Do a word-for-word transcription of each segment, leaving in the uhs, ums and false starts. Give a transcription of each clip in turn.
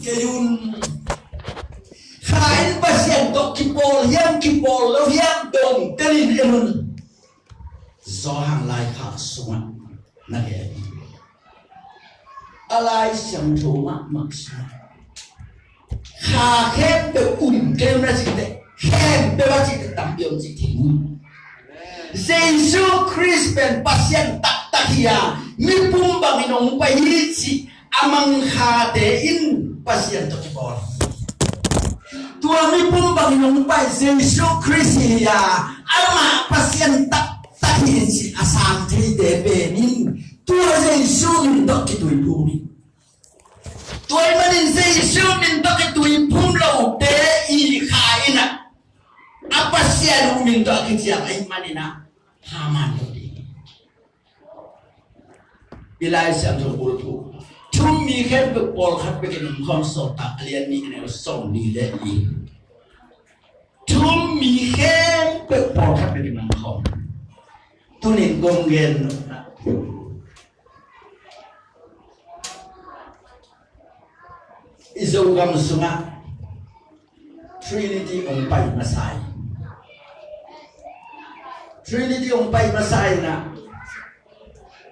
Kei un. Kha in Pasian tawh kipawl hiam, kipawl lo hiam, dong telin en un. Johan laikhak sungah na gen hi. A Lai Siangtho mahmah sungah kha khempeuh um kei un a cihte, khempeuh a cihte tampi om cih thei un. Jesu Khrist pen Pasian taktak hi a, mipum bangin hong pai hi cih a mangkhate in Pasian tawh kipawl hi. Tua mipum bangin hong pai Jesu Khrist hi a, amah Pasian taktak hi cih a sang theite pen in tua Jesu min tawh kituiphum hi. Tua ahih manin Jesu min tawh kituiphum lote i kha in ah, a Pasian uh min tawh a kiciam ahih manin ah, haman lo ding. I Lai Siangtho bulphuh, thu-um mi khempeuh pawlkhat bekin om khawm. Sawltak a lian nih, a neu sawmli le li. Thu-um mi khempeuh pawlkhat bekin om khawm. Tunin kong gen nopna, i Zogam sungah Trinity hong pai masa hi. Trinity hong pai masa hi na.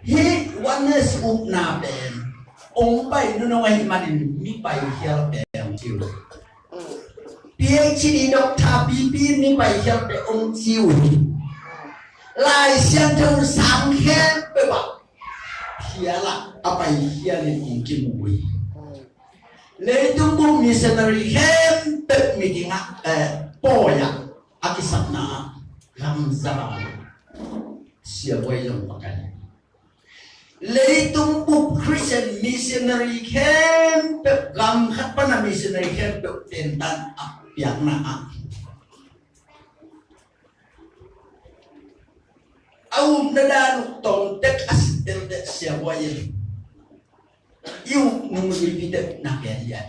Hih Oneness upna pen hong pai nunung ahih manin mi pai khial pen hong ci uh. PhD doctor pipi mi pai khial pen hong ci uh hi. Lai Siangtho sang khempeuh ah khial ah a pai khial in hong kimu uh hi. Leitung bup missionary khempeuh meeting ah, eh, pawi ah a kisapna ah gam za a, siavuai zong pakai. Leitung bup Christian missionary khempeuh, gam khat pana missionary khempeuh tentan a piakna ah a upna dan uh tawm tek a sittel tek siavuai in i up nung zuipi tek na kia hi a.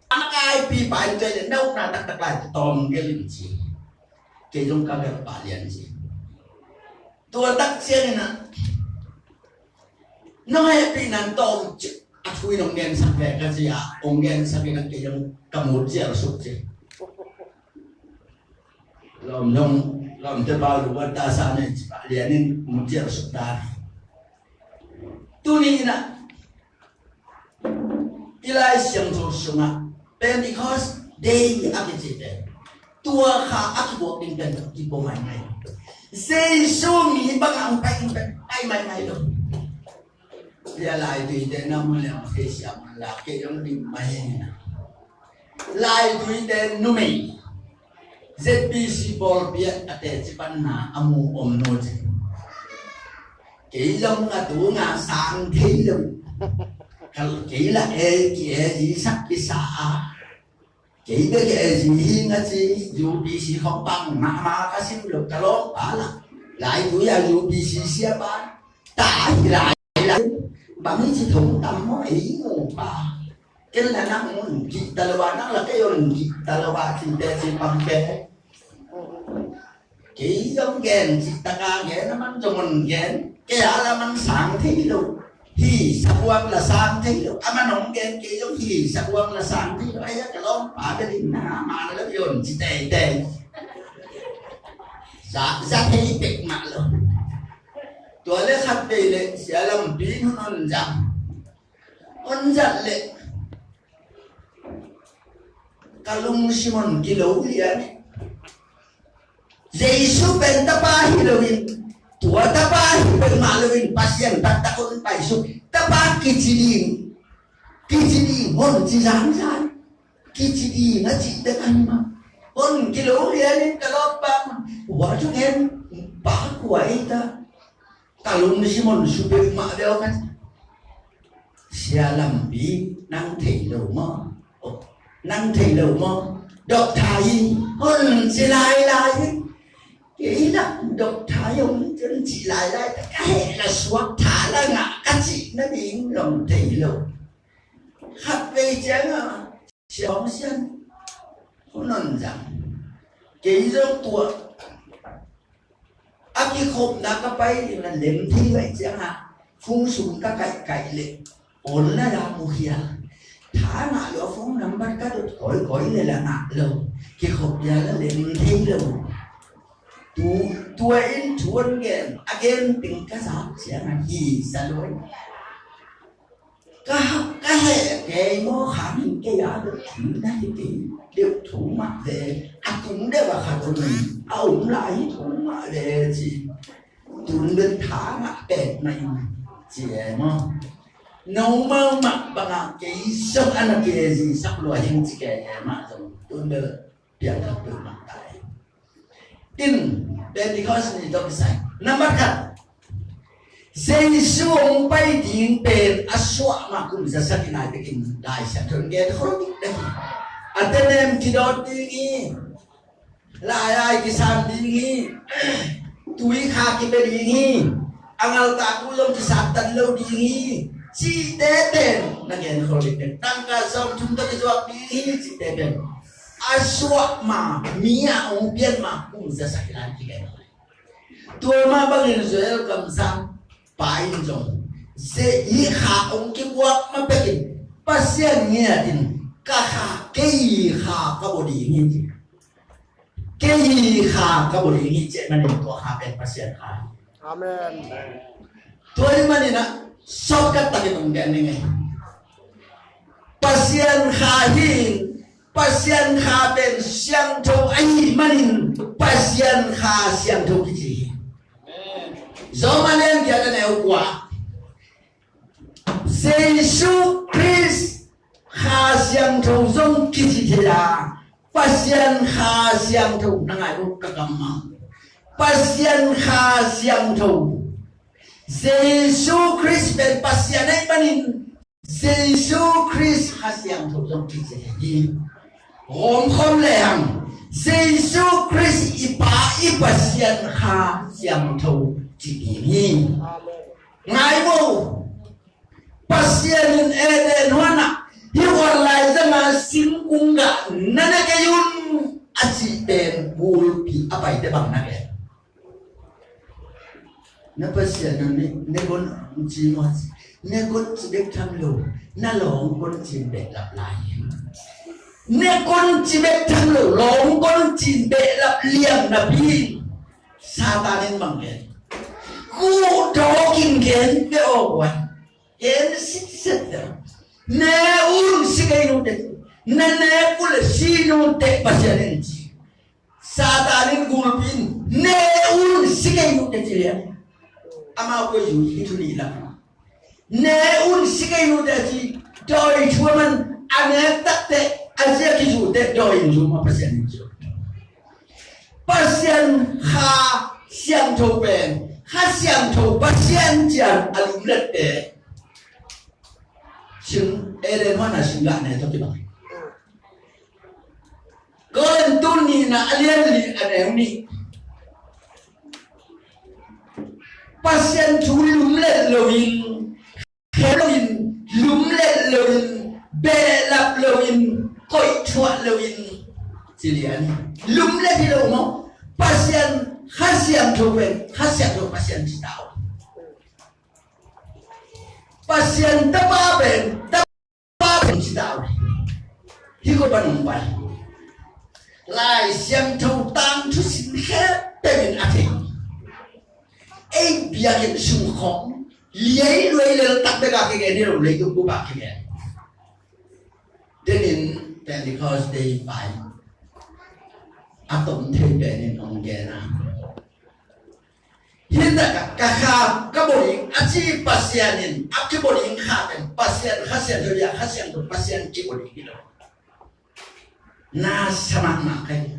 A kaipi pai tua le na upna taktak lai tawm gelh in ci. Kei zong ka gelh pah lian ci. Tua tak ciangin ah nong hehpihna tawm ci a, thu in hong gensak ve ka ci a, hong gensak in ah kei zong ka mut cial suk ci. Lawm nong, lawmte pa lu a ta sa nei ci pah lian in mut cial suk ta. Tuni in ah i Lai Siangtho sungah Pentecost Day a kicite, tua kha a kibuak ding pen kipua maimai. Jesu mi bangah hong pai ding pen pai maimai lo. Lia laituite na mun le hong theisiam un la, kei hong dim mai hi na. Laituite numei ZBC pawlpi ah a teci panna a mu om nu ci. Kei zong a tunga sang thei lo. Kal kei la e ki e zi sak kisa a. Kei bek e zi hi nga ci, UPC khong pang mahmah ka sim lo ka lawmpa la. Laitui a UPC siapa ta hi lai lai. Bang hi ci thong tam maw ei mu pa. Ken la nang un gih ta lo a, nang la kei un gih ta lo a, cinte ci pang ke. Kei zong gen cih taka gen a, man zong un gen. Kei a la man sang thei lo. Hi sabuang la sang thei lo. A man hong gen kei zong hi sabuang la sang thei lo. Ai a ka lawmpa bel in na man lo yon ci teitei. Za, za thei pek mah lo. Tua le khat vei le sia lampi nun on zang. On zat leh ka lungsim on kilo lian. Jesu pen tapa hi loin, tua tapa hi peuhmah loin Pasian taktak on paisuk. Tapa kici ding, kici ding hon ci zanzan. Kici ding a cih tek a hi mah. Hon kilo lian in ka lawmpa mah. Ua thu ngen pa kua ei ta. Ka lungsim on su peuhmah bel ka ci. Sia lampi nang thei lo maw? Nang thei lo maw? Doctor hi hon ci lailai. Kei lak doctor hi hon ci lailai. Ka heh la suak tha la ngah ka cih nading long thei lo. Khat vei ciangah Sia Hong Sian, hong non zang. Kei zong tua a kikhopna ka pai ding na lem thei vai ciangah, phung sung ka kaihkaih leh on la la mu khia. Tha Ka ngah lo, a phone number ka dot kawikawi le la ngah lo. Kikhop dia la lem thei lo. Tu, tua in thu hong gen, a gen teng ka zak ciang a hi sa lo. Ka, ka heh kei maw, kha min kei a dot thu na hi kei. Deuh thu mah ve. A tung deuh a khat om in, a om lai hi thu mah ve ci. Tun deuh tha ngah pek mah in ci e maw. Normal mah bangah kei zong a na kei zi sak lua hing ci kei e mah zong. Tun deuh piangthak peuhmah ta hi. In, Pentecost ni tawh kisai. Nambat khat. Jesu hong pai ding pen a suah mah kum za sagih lai bekin Lai Siangtho in gen khol ding hi. A tenem kidawt ding hi. Lai-ai kisam ding hi. Tui kha kipia ding hi. A ngalkak uh zong kisam tan lo ding hi. Cihte pen na gen khol ding hi. Tangka sawmthum tawh kizuak ding hi. Cihte pen a suah ma, mi a hong pian ma kum za sagih lai kigen. Tua mah bangin Joel kamsang pa in zong, Jesu kha hong kibuak ma pekin Pasian ngiat in, ka kha, kei kha ka bawl ding hi ci. Kei kha ka bawl ding hi ci manin tua kha pen Pasian kha hi. Amen. Tua hi manin ah, shortcut takin hong gen ning ei. Pasian kha hi, Pasian kha pen siangtho ahih manin Pasian kha siangtho kici hi. Rom a lian giat a neu kua. Jesu Khrist kha siangtho zong kici thei a, Pasian kha siangtho na ngai uh ka kam mang. Pasian kha siangtho. Jesu Khrist pen Pasian ahih manin Jesu Khrist kha siangtho zong kici hi. Gawm khawm lehang Jesu Khrist i Pa i Pasian kha siangtho ci ding hi. Ngai bo. Pasian in Eden huan ah, hih huan lai zanga singkung gah na ne kei un a cih pen gulpi a paite bang na gen. Na Pasian in ne, ne kon ci maw ci. Ne kon ci bek tham lo. Na lawng kon cin behlap lai. Ne kon ci bek tham lo. Lawng kon cin behlap liam napi Satan in bang gen. Kuh dawk in gen beh aw guai. Gen sitset deuh. Ne un si kei nute. Na ne kul si nute Pasian in ci. Satan in gulpi in ne un si kei nute ci lian. Amau koi zu hi thu nih lam. Ne un si kei nute ci. Dawi thu a man a nek takte a zia kizute dawi in zu ma Pasian in zu. Pasian kha siangtho pen kha siangtho Pasian cian a lumlette. Sing Eden huan a sing gah ne tawh kibang. Korintu nihna a lian li a neu nih. Pasian thu lumlet loin, khe loin, lumlet loin, behlap loin, koih thuah loin ci lian. Lumlet hi lo maw. Pasian kha siangtho pen kha siangtho Pasian ci ta uh. Pasian Tapa pen Tapa pen ci ta uh. Hi ko pan hong pai. Lai Siangtho tangthu sin khempeuh in a thei. Ei biakinn sung khawng liai luai lel tak bek a kigen hi lo, leitung bup a kigen. Denin Pentecost Day pai a tom thei penin hong gen a. Hih takah ka kha ka bawl ding a ci Pasian in a kibawl ding kha pen Pasian kha siangtho hi a, kha siangtho Pasian kibawl ding hi lo. Na sa mahmah ka hi.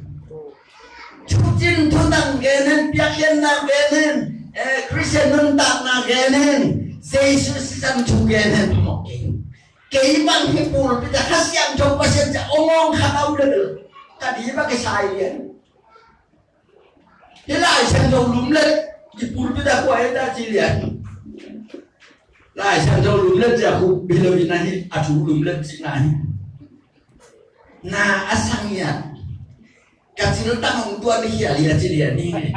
Thucin thudang gen hen, piakliatna gen hen, eh, Khristian nuntakna gen hen, Jesu sisan thu gen hen phamawh kei. Kei bang hih pulpit ah kha siangtho Pasian ca ong ong khat a um lel ka di bang kisai lian. Hih Lai Siangtho lumlet i pulpit ah kua hi ta ci lian. Lai Siangtho lumlet ci a khup hi lo in a hi a thu lumlet ci na hi. Na a sang hian ka ciltang hong tuan hial hi a ci lian hi.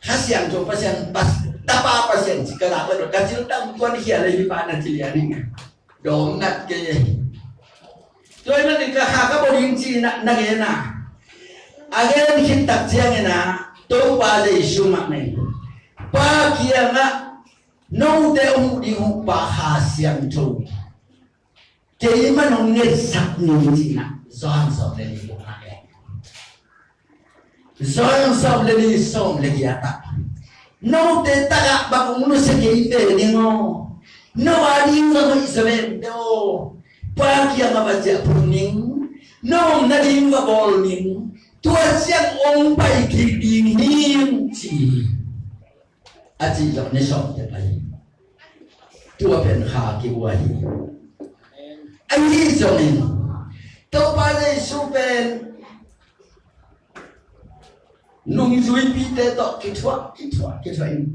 Kha siangtho Pasian pas Tapa Pasian ci ka lak le ka ciltang tuan hial hi pa na ci lian hi. Dawm nat kei. Tua ahih manin ka kha ka bawl ding ci-in ah na gen a, a gen khit tak ciangin ah Topa Jesu mah nen, Pa kiangah note hong huh ding Topa Kha Siangtho keimah nong ngetsak ni ci-in ah Johan sawm le nih bung ah gen. Johan sawm le nih, sawm le giat ah, note tagah bang hong nusia kei ve ning aw. No a ding va hoih sa vente aw. Pa kiangah va ciah phot ning. No omna ding va bawl ning. Tua ciang hong pai kik ding hi, ci hi. A cih zong ni sawmte pai. Tua pen kha kibua hi. Ahi zongin Topa Jesu pen nungzuipite tawh kithuah, kithuah, kithuah in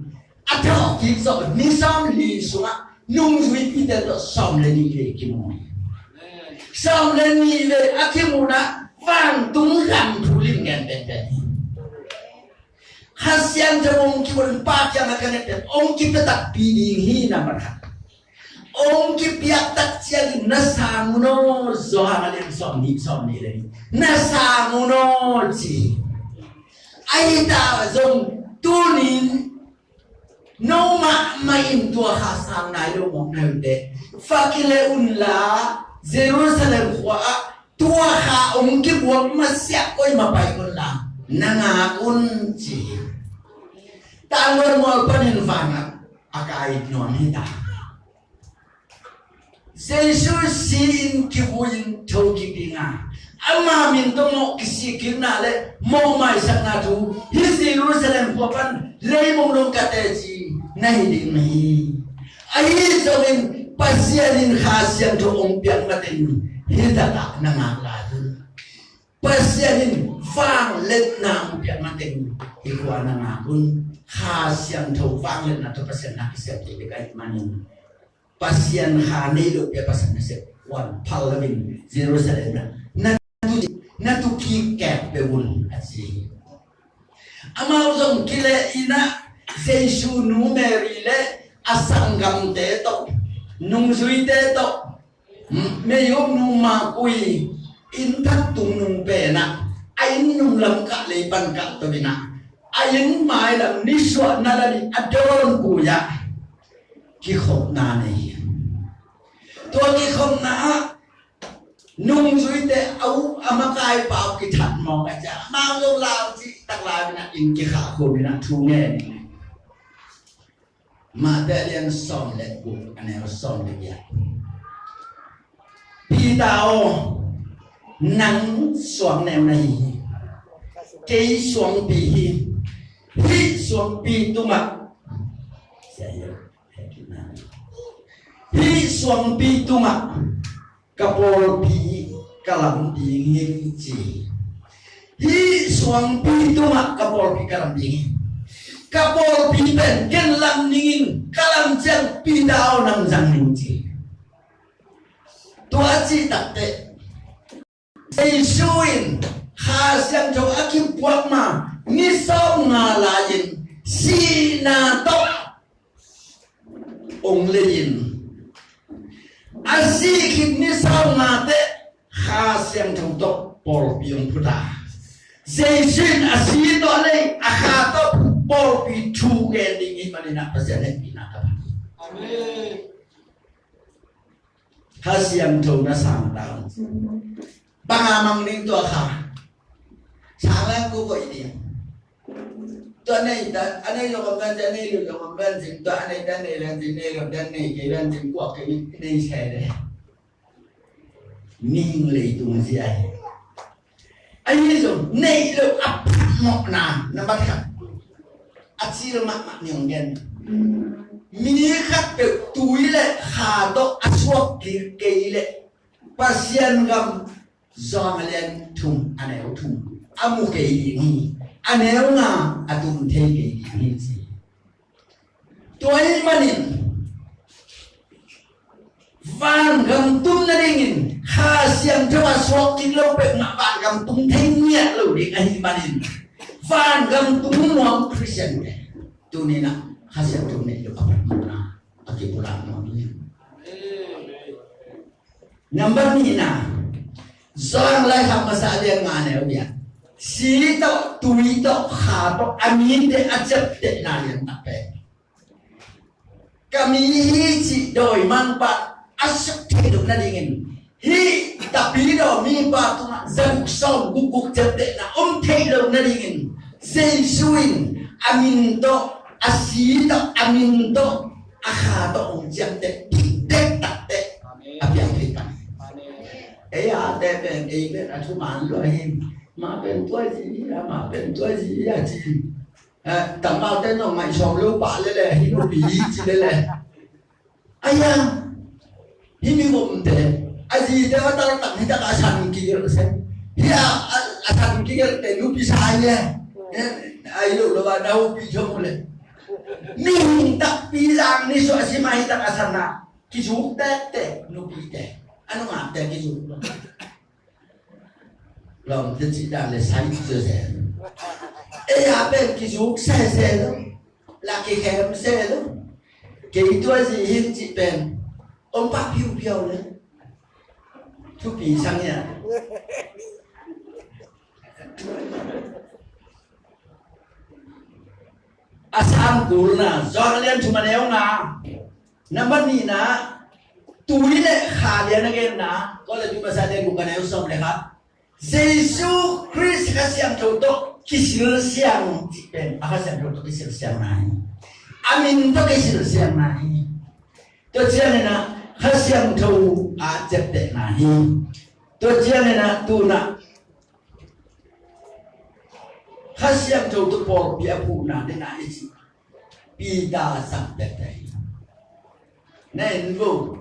a thawh kik zawh ni sawmli sungah nungzuipite tawh sawm le nih vei kimu hi. Sawm le nih vei a kimuhna vantung gam thu lim gen penpen hi. Kha Siangtho hong kibawl in Pa kiangah ka nget pen hong kipia takpi ding hi. Nambat khat, hong kipiak tak ciangin na sang un aw. Johan a lian sawm nih, sawm nih le nih, na sang un aw ci hi. Ahi ta zong tunin no mahmah in tua kha sang nai lo mawk na hi uh teh, va kileh unla Jerusalem khua ah tua kha hong kibuak masiah koimah pai unla na ngak un ci hi. Tangluan mual panin vanah a kai nuam hi ta. Jesu si-in kivui-in thokik ding a, ama min tawh mawh kisikkikna le mawh maisakna thu hih Jerusalem khua pan leimong dong ka teci na hi ding hi. Ahi zongin Pasian in Kha Siangtho hong piak mateng hih takah na ngak lai un. Pasian in vangliatna hong piak mateng hih khua na ngak un. Kha Siangtho vangliatna tawh Pasian na kisiam kik ding ahih manin Pasian kha nei lopi a Pasian nasep kuan phal loin Jerusalem na na tu, na tu kik kek peuh un a ci hi. Amau zong kileh in ah Jesu nu Mary le a sanggamte tawh, nungzuite tawh, mei-um nu Markui inn thak tung nung pen ah a inn nung lam kah lei pan kah to in ah a inn mailam nisuahna lam in a dawn kul ah kikhopna nei hi. Tua kikhopna ah nungzuite a uh a makaipa uh kithat mawk a ciah amau lo lau cih tak lai in ah inn kikhah khum in ah thu ngen. Mate a lian sawm le guk a neu sawm le giat. Peter aw, nang suang neu na hi hi. Kei suangpi hi. Hih suangpi tungah, hih suangpi tungah ka pawlpi ka lam ding hi ci. Hih suangpi tungah ka pawlpi ka lam ding hi. Ka pawlpi pen ken lam dingin ka lam ciang Peter aw nang zang ding ci. Tua a cih takteh Jesu in Kha Siangtho a kipuak ma ni sawmnga lai-in sihna tawh hong lei in a sih khit ni sawmnga teh Kha Siangtho tawh pawlpi hong phut a, Jesu in a si tawh a lei a kha tawh pawlpi thu gen ding hi manin ah Pasian hehpihna ka phat hi. Amen. Kha Siangtho na sang ta un. Bang a mang ding tua kha. Sang lang ko koih ding. Tua nei ta, a nei lo kam ban, a nei lo lo kam ban, tua a nei ta nei lan, nei lo dan nei kei lan, kuak kei nei sai le. Ning leitung zia hi. Ahi zong neih loh a phamawhna nambat khat a cil mahmah ni hong gen. Mi khat peuh tui le kha tawh a suak kik kei leh Pasian gam Johan a lian thum a neu thum a mu kei ding hi. A neu nga a tum thei kei ding hi ci. Tua ahih manin vangam tum nadingin Kha Siangtho a suak kik lo peuhmah vangam tum thei ngiat lo ding ahih manin vangam tum nuam Khristian te tuni-in ah Kha Siangtho neih lo a phatna a kipulak nuam ding. Nambat nihna, Johan laikhak masa lian nga neu lian, si tawh, tui tawh, kha tawh a mite a ciaptehna lian tak pen. Ka mi hi cih dawi manpa a suk theih loh nadingin, hih tapidaw mipa tungah za guk sawm guk guk ciaptehna om theih loh nadingin, Jesu in a min tawh, a si tawh, a min tawh, a kha tawh hong ciamteh dikdek takteh a piang thei pan. Ei a te pen, ei pen a thuman lua hi. Ma pen tua zi hi a, ma pen tua zi hi a ci. Eh, tangvalte nong ngaihsawm lo pah lele, hih nupi hi ci lele. Aya, hih mi gomte a zite va taltang hi tak a san kigelh se. Hih a, a, a san kigelhte nupi sa hi le. Eh, ai lo lo va na upi thong le. Mihing takpi zang ni suah si mai tak a san a kizuk tektek nupite. A nungakte kizuk lo. Lawmte cih dan le sai sese. Ei a pen kizuk sese lo. La kikhem se lo. Kei tua zi hin cih pen om pah piupiau le. Thupi sang ia. A sam kulna, Johan lian thum a neu nga. Nambat nihna, tui le kha lian a genna, Korin thum masa lian guk a neu sawm le khat. Jesu Khrist Kha Siangtho tawh kisil siang cih pen, a Kha Siangtho tawh kisil siangna hi. A min tawh kisil siangna hi. Tua ciangin ah Kha Siangtho a ciaptehna hi. Tua ciangin ah tu-in ah Kha Siangtho tawh pawlpi a phuhna ding a i cih Peter zang tektek hi. Na en vo,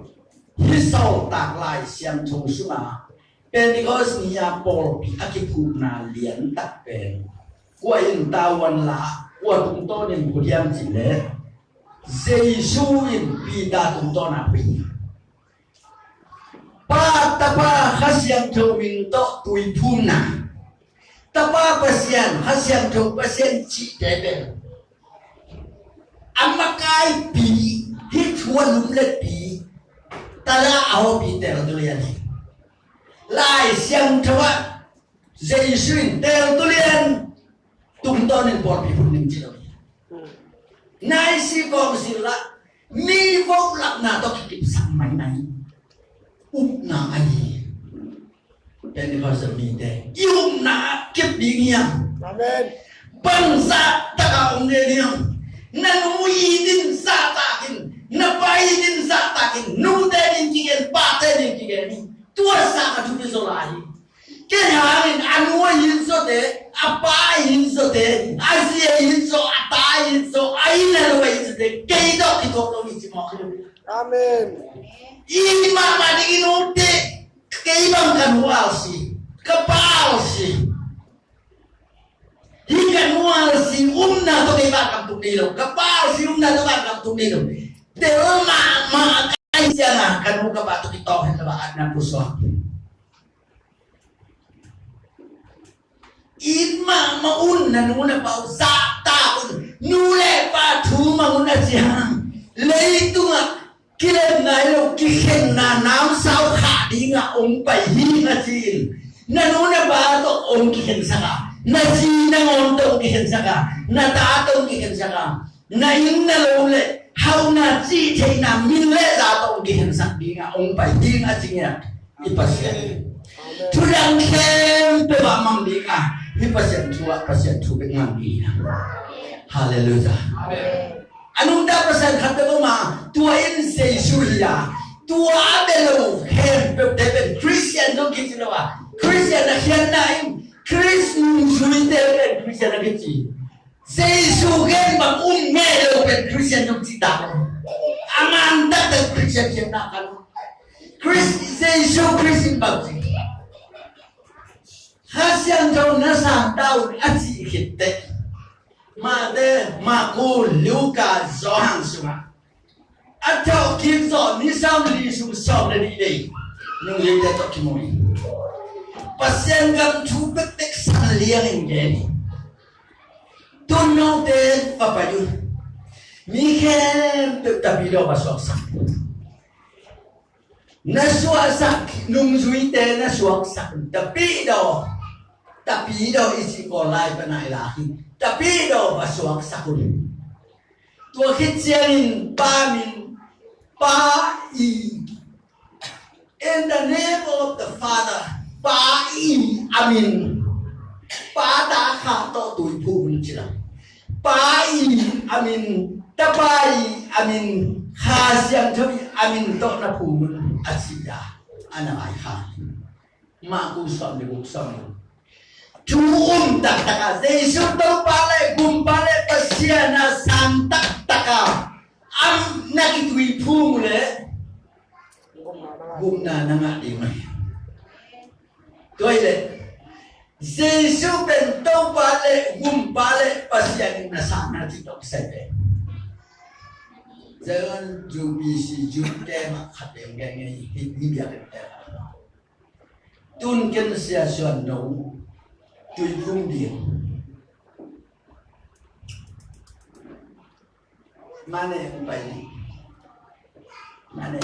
hih Sawltak Lai Siangtho sungah Pentecost ni-a pawlpi a kiphuhna liantak pen kua in tavuan la, kua tungtawnin phu hiam cih leh Jesu in Peter tungtawn a phu hi. Pa, Tapa, Kha Siangtho min tawh tuiphumna. Tapa Pasian, Kha Siangtho Pasian cihte pen a makaipi, hih thu a lumletpi, tada a hawpi teltulian hi. Lai Siangtho ah Jesu in teltulian tungtawnin pawlpi phun ning ci lo hi. Naisi kawng sila mi vohlapna tawh kikipsak maimai upna ahi. Pentecost mite i upna kip ding hiam? Amen. Bang zahtak a om ding hiam? Na nu it in zahtak in, na pa it in zahtak in, nute in kigen, pate in kigen hi. Tua sang a thupi zaw lai hi. Kei hangin a nu a it zawte, a pa a it zawte, a zi a it zaw, a ta a it zaw, a inn a lo a it zawte kei tawh kituak lo hi ci mawk hi. Amen. It mahmah dingin ut teh. Kei bang ka nu alsi, ka pa alsi. Hih ka nu alsi upna tawh kei bang kam tuk nei lo, ka pa alsi upna tawh bang kam tuk nei lo. Tel mahmah ka hi ciangin ka nu ka pa tawh kitawng hen lo, a na pusuak. It mahmah un, na nu na pa uh zahtak un, nu le pa thu mang un a ci hang. Leitungah kilem nai lo kikhenna namsau khah dingah hong pai hi a ci in. Na nu na pa tawh hong kikhensak a, na zi na ngawn tawh hong kikhensak a, na ta tawh hong kikhensak a, na inn na lo le hauhna cih theihna min le za tawh hong kikhensak dingah hong pai ding a ci ngiat i Pasian. Thudang khempeuh ah mang dingah hih Pasian thu ah Pasian thu bek mang ding. Halleluiah. A nungta Pasian khat bek om a, tua in Jesu hi a, tua a bia lo khempeuhte pen Khristian zong kici lo a, Khristian a khiatna in Khrist nungzuite pen Khristian a kici. Jesu gen bang um ngei lo pen Khristian zong cihtak lo. A man taktak Khristian khiatna khat. Khrist, Jesu Khrist in bang ci? Kha Siangtho na sang ta un a cih khit teh Mate, Marku, Luka, Johan sungah a thawhkik zawh ni sawmli sung sawm le nih nei nungzuite tawh kimu hi. Pasian gam thu bekbek sang liangin gen hi. Tun note va pai un. Mi khempeuh Tapidaw va suaksak. Na suahsak nungzuite na suaksak un. Tapidaw, tapidaw i cih Kawl lai pan a i lak hi. Tapidaw va suaksak un. Tua khit ciangin Pa min, Pa i, in the name of the Father, Pa i a min, Pa, Ta, Kha tawh tui phum un ci lo. Pa i a min, Tapa i a min, Kha Siangtho i a min tawh na phum un a ci a, a na vaikhak. Marku sawm le guk, sawm le guk. Thu um taktak a, Jesu Topa le Gumpa le Pasian a sang taktak a, a na kitui phum uh leh gupna na ngah ding uh hi. Tua hi leh Jesu pen Topa le Gumpa le Pasian in na sang na ci tawh kisai pen. Zion U B C Youth Camp ah khat pen gen ngei hi, hi biakinn te. Tun ken Sia Suan No tui phum ding. Mane pai ni. Mane.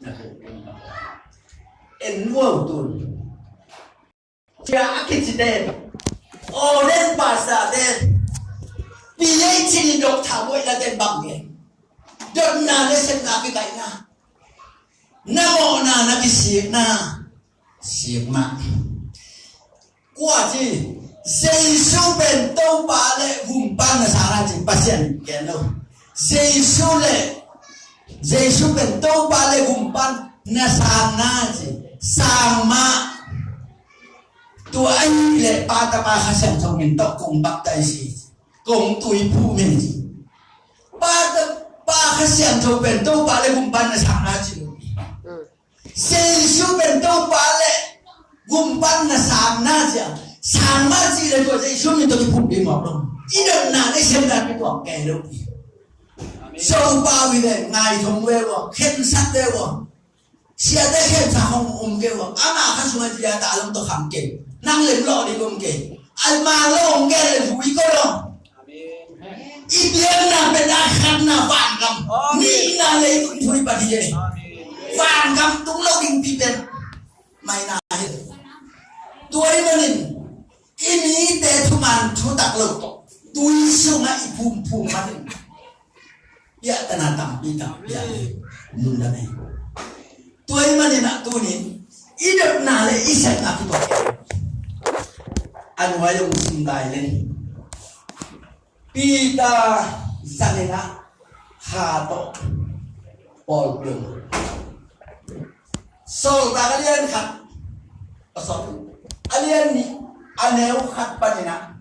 Na ko pen ba. En nuau tun. Cia a kici ten. O den pasa ten. Pi lei cini dok tha boi la ten bang gen. Dotna le sepna kikaihna. Na mawhna na kisikna. Sik mah. Kua ci, Jesu pen Topa le Gumpa na sang na ci, Pasian gen lo. Jesu le, Jesu pen Topa le Gumpa na sang na ci, sang mah. Tua ahih leh Pa, Tapa, Kha Siangtho min tawh kong baptise hi, kong tui phum hi ci. Pa, Tapa, Kha Siangtho pen Topa le Gumpa na sang na ci lo. Jesu pen Topa le Gumpa na sang na ci a, sang mah ci le tua Jesu min tawh kiphum ding mawk lo. I dotna le sepna kituak kei lo hi. Amen. Sopau hi le ngai thong ve ua, khensat ve ua. Siate khensat hong um kei ua. Ama kha sung a ci a ta lam tawh kham kei. Nang lem lawh ding um kei. Ama lo hong kei le vui ko lo. I biakna pen a khatna vangam. Nihna leitung thu i pan hi. Vangam tung lo ding pi pen maina hi. Tua ahih manin i mite thuman thutak lo tawh tui sungah i phumphum manin biahtana tampi tampi a hi. Lungdam hi. Tua ahih manin a tunin i dotna le i sepna kituak a nuai a hong sim lai le Peter zangin ah Kha tawh pawlpi om. Sawltak a lian khat, a sawltak a lian nih, a neu khat panin ah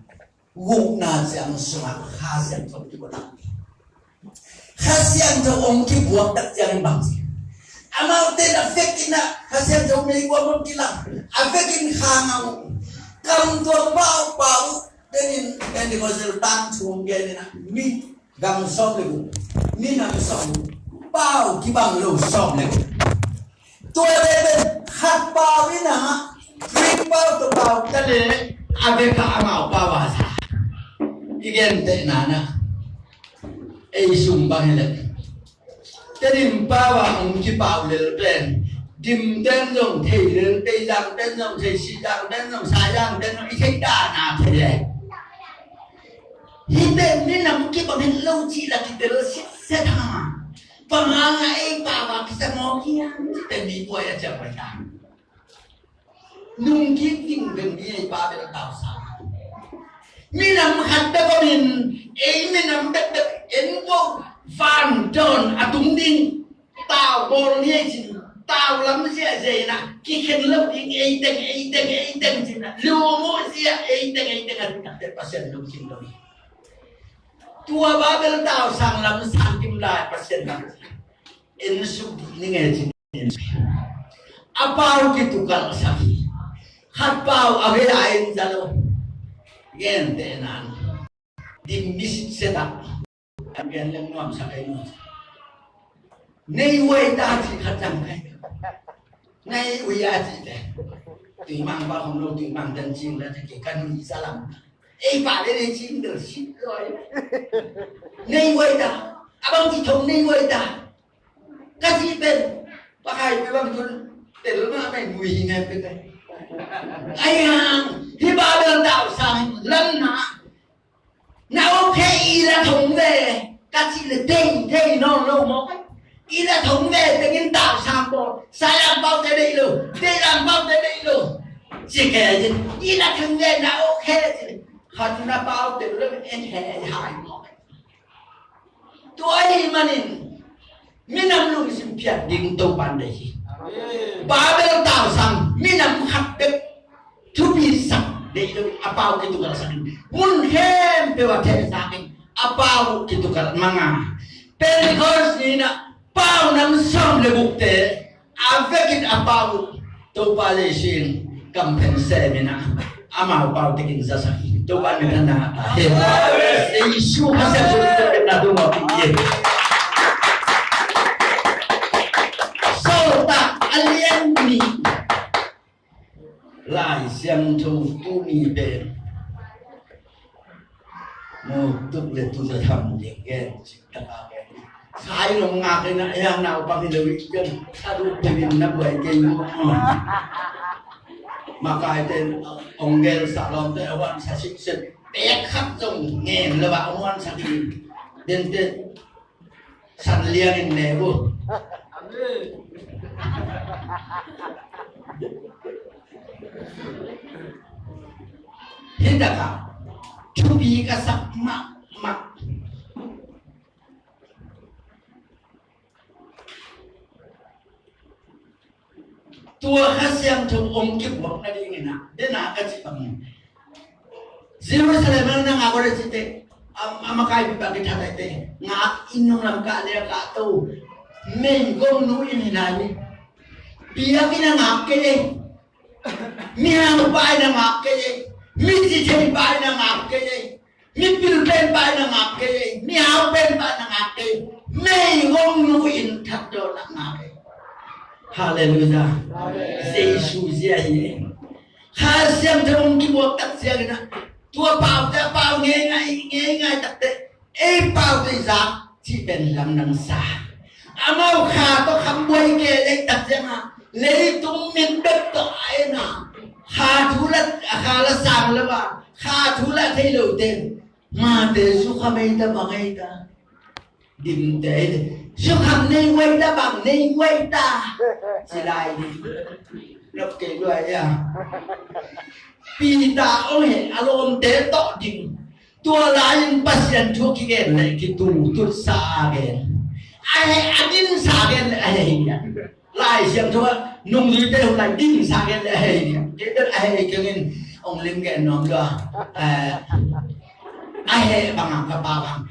gukna ciang sungah Kha Siangtho kibuak tak. Kha Siangtho hong kibuak tak ciangin bang ci? Amaute in a vekin ah Kha Siangtho meikuang hong kilang, a vekin Kha ngah uh. Kam tuam pau pau uh. Tenin Pentecost tangthu hong gen in ah mi gam sawm le guk, minam sawm le guk, pau kibang lo sawm le guk. Tuate pen khat pau in ah Greek pau tawh pau ta le a bek ah amau pau a sa. I gentehna in ah ei sum bang hi leh Tedim pau ah hong kipau lel pen Dim ten zong thei lel, Teizang ten zong thei, Sizang ten zong, Saizang ten zong i thei dan a thei e. Hih pen minam kibang het lo cih la kitel sitset a, bang hang a ei pau a kisa mawk hiam cih pen mi buai a ciang pai ta. Nungkik ding pen mi ei Babel tau sa. Minam khat bek om in, ei minam bekbek en ko, vandawn a tung ding. Tau bawl ni ei cin, tau lam ziahziah in ah kikhen lo ding, ei teng, ei teng, ei teng cin ah lumu ziah, ei teng, ei teng a ding takte Pasian lungkim lo hi. Tua Babel tau sang lam sang kim lai Pasian lam en suk dih ni nge cin. A pau kitukalhsak hi. Khat pau a vei a en za lo. Gentehna in dim mi sitset ah a gen leng nuamsak ei nuam. Nei uai ta cih khat zang kai. Nei ui a cih te. Tuimang pa khom lo, tuimang dan cing la te ke kan mi sa lam. Ei pa le nei cing del sit loi. Nei uai ta. A bang ci thong nei uai ta. Ka cih pen, pakai pi bang tun, tel mah mai nui hi ngai pen. Ai hang, hi Babel tausang lamna, na ok he i la thong ve, ka cih le dei, dei nawn lo mawk. I la thong ve tengin tausang bawl, sai lam paute deih lo, dei lam paute deih lo. Ci ke in, i la thong ve na ok he ci. Khat na paute lo en he hai mawk. Tua ahih manin minam lungsim phiat ding Topa in deih hi. Babel tausang minam khat bek thupisak deih lo, a pau kitukalsak in. Mun khempeuh a thehsak in, a pau kitukal manga. Pentecost ni-in ah pau nam sawm le gukte a vekin a pau uh Topa Jesu in kamphen sem in ah, amau pau tekin zasak hi. Topa in minthanna ngah ta hen. Jesu Khrih a sep suk na tung a pi hi. Sawltak a lian nih. Lai Siangtho tuni pen mawk tuk le tu za tham ding gen cik tak a gen. Sai nong ngak in a, eh, naupang hi lo i gen. Sa du pe min na buai gen. Makai ten ong gen sa lom te a wan sa sik sek. Pek khat zong ngen lo ba ong wan sa ki. Den te San liangin ne uh. Hih takah thupi ka sak mahmah. Tua Kha Siangtho ong kibuak nadingin ah, den a ka cih bangin Jerusalem na ngak aw le cite, a, a makaipi bang kithat aite, ngak in nung lam kah le a kah to, meigong nu in hi nai ni. Biakinn a ngak kei ei. Mihau pa in a ngak kei ei. Mi cithei pa in a ngak kei ei. Mipil pen pa in a ngak kei ei. Mihau pen pa in a ngak kei ei. Meigong nu in thatdawn a ngak ei. Halleluiah. Amen. Jesu zia hi ei. Kha Siangtho hong kibuak tak ciangin ah, tua paute a pau ngeingai, ngeingai takte, ei paute i zak cih pen lamdang sa. Amau kha tawh kham buai kei lei tak ciangin ah, leitung mit bek tawh a en a, kha thu la, a kha la sang lo a, kha thu la thei lote, mate zukham ei ta bang ei ta. Dimte ei le. Zukham nei guai ta bang nei guai ta. Ci lai ding. Lok kei luai a. Peter ong heh a lawmte tawh ding. Tua lai-in Pasian thu kigen le kitu tutsa a gen. A heh a dinsa gen le a heh hi a. Lai Siangtho ah nungzuite hun lai dinsa gen le a heh hi a. Kei bel a heh hi keng in ong lim gen nuam lua. Eh, a heh bang a ka pa bang.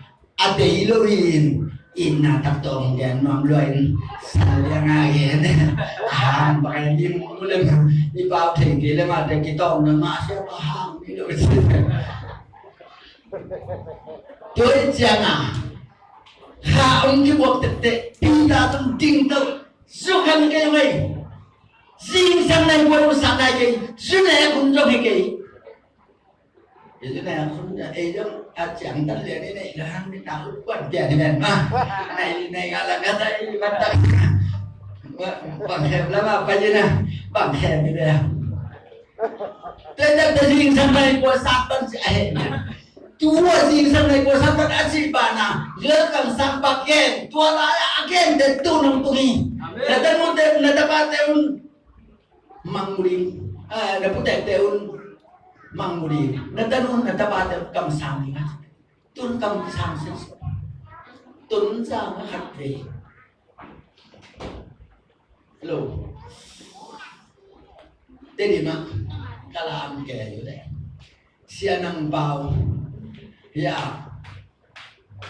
A dei lo in, itna tak tawh hong gen nuam lua in, sa liang a gen. A hang bang a lim mu lem, i pau thei kei lem a te kitawng na mah sia pa hang mi lo. Tua i ciang a, kha hong kibuak tette, Peter tung ding to, zukham kei mei. Zingsang nai buai uh sa nai kei, zu ne kun zong hi kei. Ei zong a khun a, ei zong a ciang tan lian i neih la hang ni ta ut kuan pian hi ven ma. Nei, nei nga la nga ta i van ta. Bang khem la ma pa yin a, bang khem hi ve. Tua tak ta zingsang nai kua sak pan si a he. Tua zingsang nai kua sak pan a si pa na. Lel kang sak pa ken. Tua la a ken te tu nong tu hi. Amen. Na ta nu te, na ta pa te un. Mang mu ding, eh, na putekte un mang mu ding, na tanu na tapate un kamsang ding a. Tun kamsang sese. Tun sang a khat vei. Hello. Tedim ah ka lam kei uh leh Sia Nang Pau, ya,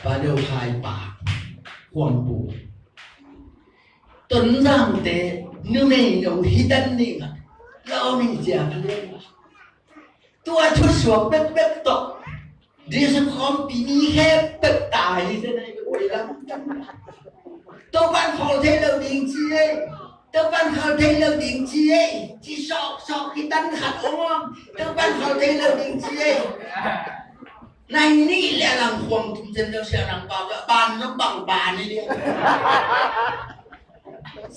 Pa Deu Khai pa, Khuang Pu. Tonzangte numei no hi dan ning a, lawm hi cia ka lem. Tua thusuak bekbek tawh Jesu khawmpi mi khempeuh ta hi zen a, i oi lam tan. Topa'n khawl thei lo ding ci ei. Topa'n khawl thei lo ding ci ei. Ci sawksawk hi tan khat om om. Topa'n khawl thei lo ding ci ei. Nai nih le a lang khuang tum zen lo Sia Nang Pau, ban lo bang ban hi liang.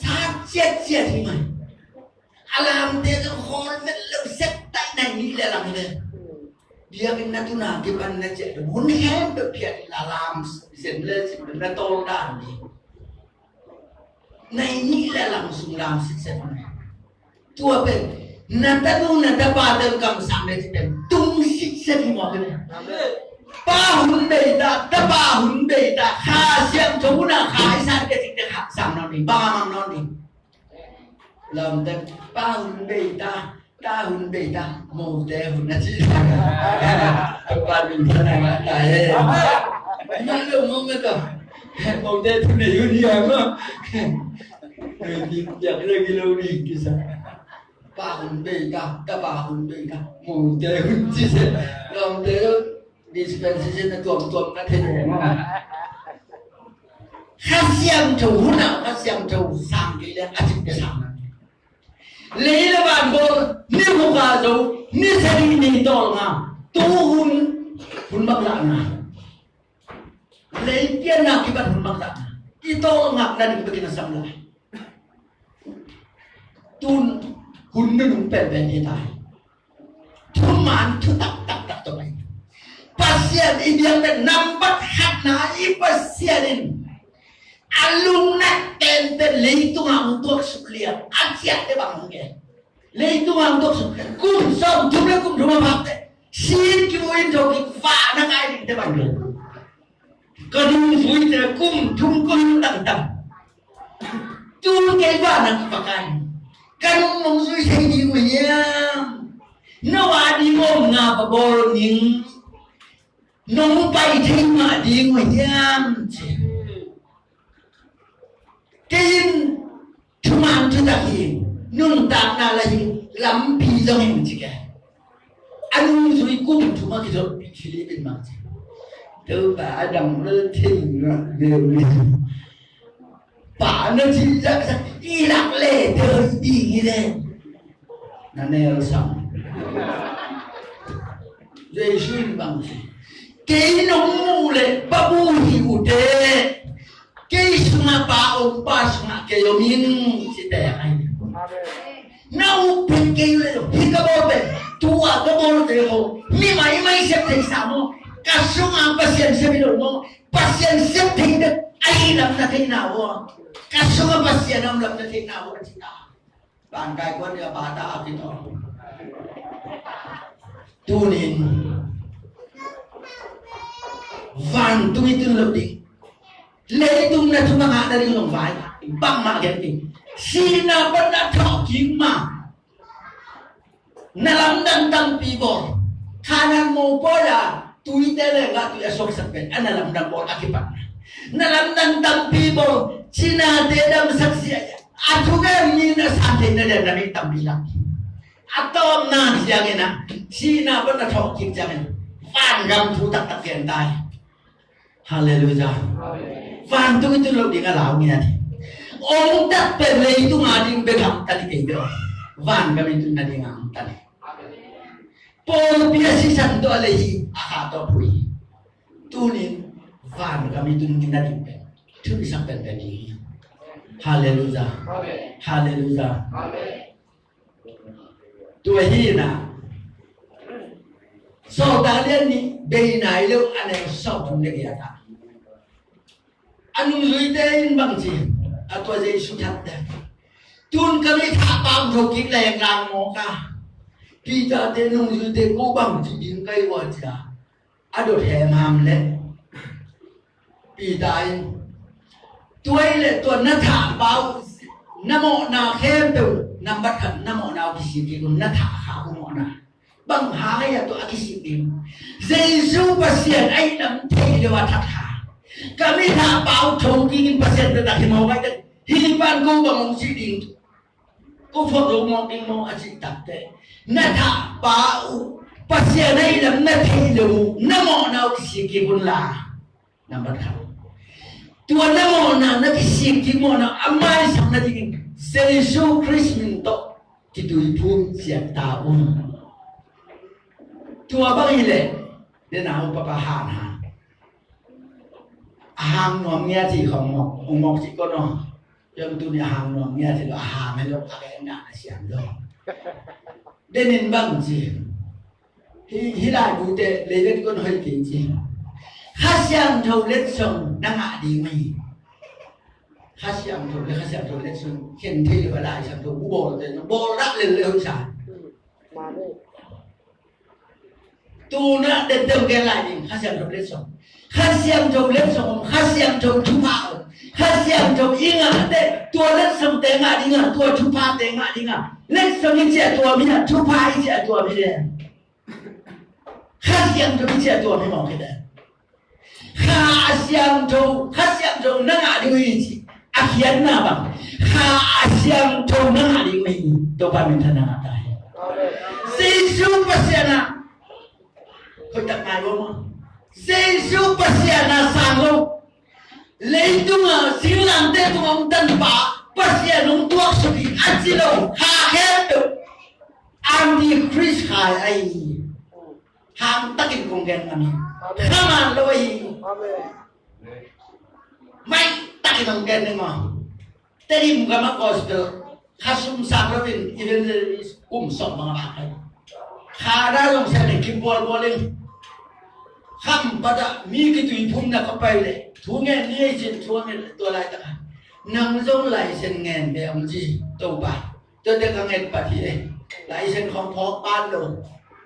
Sat ciatciat hi mai. A lamte zong khawl vet lo, sep taih nai nih le lam hi ve. Biakinn na tun a kipan na ciah hun khempeuh phiat in a lam zen le cin na tawl dan ding. Nai nih le lam sung lam sitset mai. Tua pen na tanu na tapate kamsang le cin pen tung sitset hi mawk hi ve. Pa hun bei ta, tapa hun bei ta, Kha Siangtho hun a Kha i san ke cin te Kha sang nawn ding, bang a mang nawn ding. Lamte pa hun bei ta, ta hun bei ta, mote hun a ci. Tapa min ta na ma ta e. Ma lo mo ma to. Mote tu nei hun ya ma. Nei ti piak le gi lo ni kisa. Pa hun bei ta, tapa hun bei ta, mote hun ci se. Lamte dispensation na tuamtuam na thei lo ma. Kha Siangtho hun a Kha Siangtho sang kei le a cin te sang na. Lei le van bawl ni huk a zo, ni sari ni tawlnga, tu hun, hun bang zahna. Lei pianna kibat hun bang zahna. I tawlngakna ding bekin a sam lai. Tun hun nunung penpen hi ta hi. Thuman thutak taktak tawh pai. Pasian i biak pen nambat khatna i Pasian in a lungnak penpen leitungah hong tuaksuk liang a ciahte bang hong gen. Leitungah hong tuaksuk kum sawmthum le kum thum a phakte sin kimu in thawkik vahna kai dingte bang gen. Ka nungzuite kum thum kong tangtang. Tu kei vahna kipakai ka nung nungzui thei ding uh hiam? No a ding omna va bawl ning. Nong pai thei mah ding uh hiam ci. Kei in thuman thutak hi, nuntakna la hi, lampi zong hi ci ke. A nungzui kum thum a kizopih Philip in mah ci. Topa a dang lo thei mah deuh hi. Pa na cih zakzak i lak le thei ding hi le. Na nel sam. Jesu in bang ci. Kei nong muh le pa bu hi uh teh. Kei sungah pa om, pa sungah kei om ing ci te ai. Na up pen kei le lo. Hi ka bawl pen. Tua ka bawl te ho. Mi mai mai sep thei sa mo. Ka sungah Pasian sep hi lo mo. Pasian sep thei dek a hi lam na thei na ho. Ka sungah Pasian om lam na thei na ho a ci ta. Vankai kuan dia bata a kito. Tunin vantung i tun lo ding. Leitung na thumang a na ding long vai. Bangmah gen ding. Sihna pan na thawh kik ma. Na lamdang tampi bawl. Khanan mopawi a tuite le ngah tui a suaksak pen a na lamdang bawl a kipatna. Na lamdang tampi bawl. Cinate damsak sia a thugen mi na san theihna den na mi tampi lam. A tawpna ciangin a sihna pan na thawh kik ciangin vangam thu taktak gen tai. Halleluiah. Vantung i tun lo ding a lau ngiat hi. Ong tak pen leitung a ding bek a ong tan hi kei bek. Vangam i tun na ding a ong tan hi. Pawlpi a sisan tawh a lei hi a kha tawh pui. Tunin vangam i tun na ding pen. Thu i sak pen pen hi. Halleluiah. Halleluiah. Tua hi na. Sawltak lian nih bei nai lo a neu sawmthum le giat ah a nungzuite in bang ci a tua Jesu that dek. Tun ka mi thah pau thokik leng lang mawk a. Peter te nungzuite ko bang ci ding kai ua ci a. A dot hemham le Peter in tua i le tua na thahpa uh na mawhna khempeuh nambat khat na mawhna uh kisik kik un na thah kha uh mawhna. Bang hang a tua a kisik ding Jesu Pasian a i nam thei deuh a that kha. Ka mi thahpa uh thong kik in Pasian taktak hi mawk a i te hi pan ko bang hong cih ding. Ko phot lo mawk ding maw a cih takte na thahpa uh Pasian a i lam na theih lo uh na mawhna uh kisik kik un la. Nambat khat. Tua na mawhna na kisik kik mawhna a maisak na dingin Jesu Khrist min tawh kituiphum ciat ta un. Tua bang hi leh den a uh papa han han a hang nuam ngia ci khong mawk ung mawk ci ko naw. Yom tuni a hang nuam ngia ci lo, a hang hi lo, a gen na a siam lo. Denin bang ci. Hi, hi lai bu te, leilet kon hoi kei ci. Kha Siangtho letsong na ngah ding hi. Kha Siangtho le, Kha Siangtho letsong khen thei lo, Lai Siangtho bu bawl te, bawl rak lel le hoi sa. Tuna den deuh gen lai ding, Kha Siangtho letsong. Kha Siangtho letsong om, Kha Siangtho thupha om. Kha Siangtho i ngah teh, tua letsong te ngah ding a, tua thupha te ngah ding a. Letsong i ciah tua mi a, thupha i ciah tua mi le. Kha Siangtho i ciah tua mi mawk hi le. Kha a siangtho, Kha Siangtho na ngah ding uh hi ci. A khiatna bang, Kha a siangtho na ngah ding uh hi. Topa minthanna ngah ta hi. Jesu Pasian a, hoih tak ngai lo maw. Jesu Pasian a sang lo. Leitung a singlamteh tung a om tanpa Pasian hong tuaksuk hi a ci lo. Kha khempeuh Antichrist kha ahi hi. Hang takin kong gen ngam hi. Amen. Kha man lo hi. Amen. Mai takin kong gen ning maw. Tedim gam a gospel kha sum sang lo in evangelist kum sawm bang a bak ai. Kha da zong sian in kim bualbual in. Kham pat ah mi kituiphumna ka pai leh thu ngen ni ei cin thu ngen tua laitak a. Nang zong laisen ngen ve hong ci Topa. Tua teh ka nget pat hi e. Laisen khong phawk pan lo.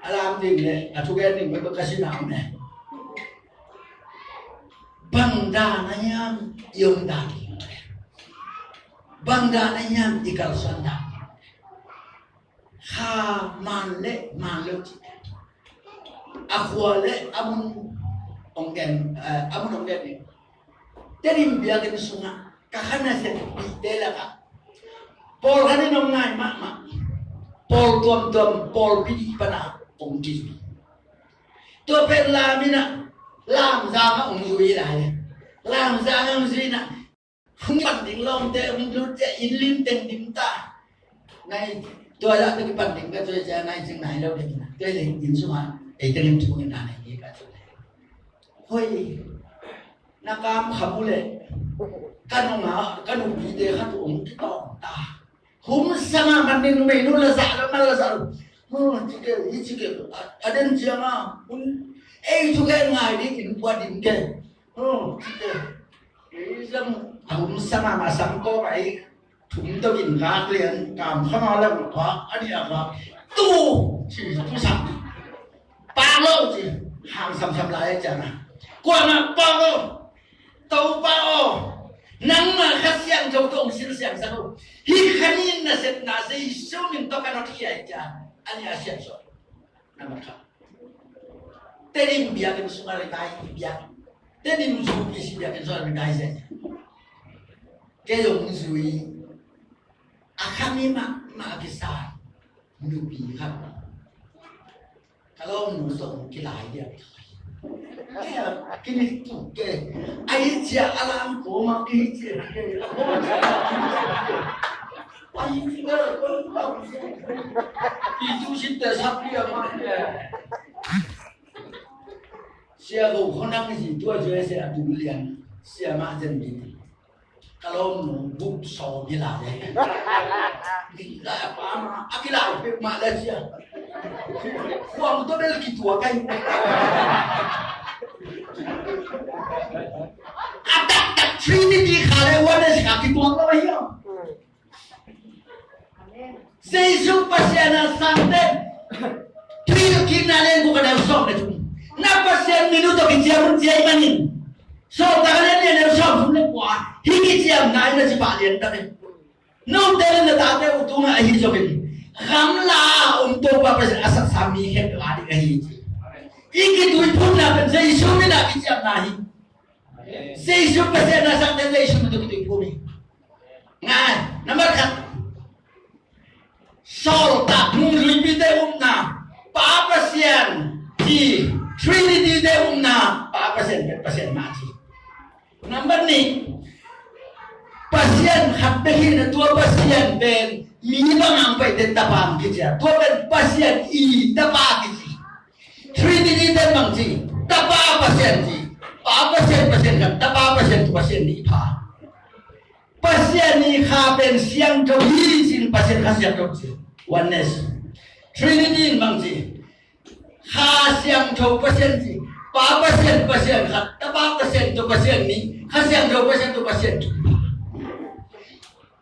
A lam ding le a thugen ding peuhpeuh ka sinah om e. Bang dan a hiam i om dan ding? Bang dan a hiam i kalsuan dan ding? Kha man le man lo cih a khua le a mun hong gen, eh, a mun hong gen ding. Tedim biakinn sungah ka kha nasiatpihte lakah pawlkhat in hong ngai mahmah. Pawl tuamtuam, pawlpi dih pana hong kizui. Tua pen lam in ah, Lamzang ah hong zui lai. Lamzang ah hong zui in ah, hong kipan ding lawmte hong lut ciah inn lim teng dim ta. Nai, tua zah tawh kipan ding ka cuai ciah nai cing nai lo ding na. Tua leh inn sungah ei teng in thu in na nai hi ka cuai. Hoi, na kam kha bu leh ka nungah, ka nupite kha tu hong kitawng ta. Hum sama man ning mei nu la zah lo, man la zah lo. Hum, ci ke, hi ci ke, a, a den ciang a, hun, ei thu ke ngai ding in pua dim ke. Hum, ci ke. Ei zang, a hum sama ma sam ko ai. Thum to in gak lian, kam khama lam pa, a dia gak. Tu, ci, tu sam. Pak lo ci, hang samsam lai ciang a. Kuamah pak lo. Topa aw, nangmah Kha Siangtho tawh hong silsiangsak lo. Hih kha nih nasepna Jesu min tawh ka nawt hi a, hi ciang a nih a siangsawn. Nambat khat. Tedim biakinn sungah revival biak. Tedim zu P C biakinn sungah revival. Kei zong zui. A kha mi mahmah a kisa nupi khat. Ka lawmnu zong kilai dia. Kei a kini tuk ke. A hi cia a lam ko ma ki hi cia ke. A hi cia ko ma ki tu sit te sap dia ma ke. Sia ko khonang si tua jua sia tu lian. Sia ma jen bi. Ka lawmnu buk sawm hi lai. Ni lai a pa ma, a kilai pek mah lai cia. Khuang tawh bel kituak ai. A taktak Trinity kha le oneness kha kituak lo hi. Jesu Pasian a sangte. Thil kikna leng ko ka neu sawm le thum. Na Pasian min uh tawh kiciam un ci ahih manin. Sawltak a lian nih a neu sawm thum le kua. Hih kiciamna in na ci pah lian tak in. Note le na tate uh tungah ahi zongin. Gamla a om Topa Pasian a saksa mi khempeuh a ding ahi ci. I kituiphumna pen Jesu min a kiciamna hi. Jesu Pasian a sangte Jesu min tawh kituiphum hi. Ngai, nambat khat. Sawltak nungzuipite upna, Pa Pasian ci, Trinity te upna, Pa Pasian pen Pasian mah ci. Nambat nih, Pasian khat bek hi na tua Pasian pen mi bang hong paite tapa hong kici a. Tua pen Pasian i tapa kici. Trinity te bang ci, tapa Pasian ci. Pa Pasian, Pasian khat, tapa Pasian, Pasian nih pha. Pasian Kha pen siangtho hi ci-in Pasian Kha Siangtho ci. Oneness. Trinity in bang ci? Kha Siangtho Pasian ci. Pa Pasian, Pasian khat, Tapa Pasian, Tapa Pasian nih, Kha Siangtho Pasian, Tapa Pasian thum.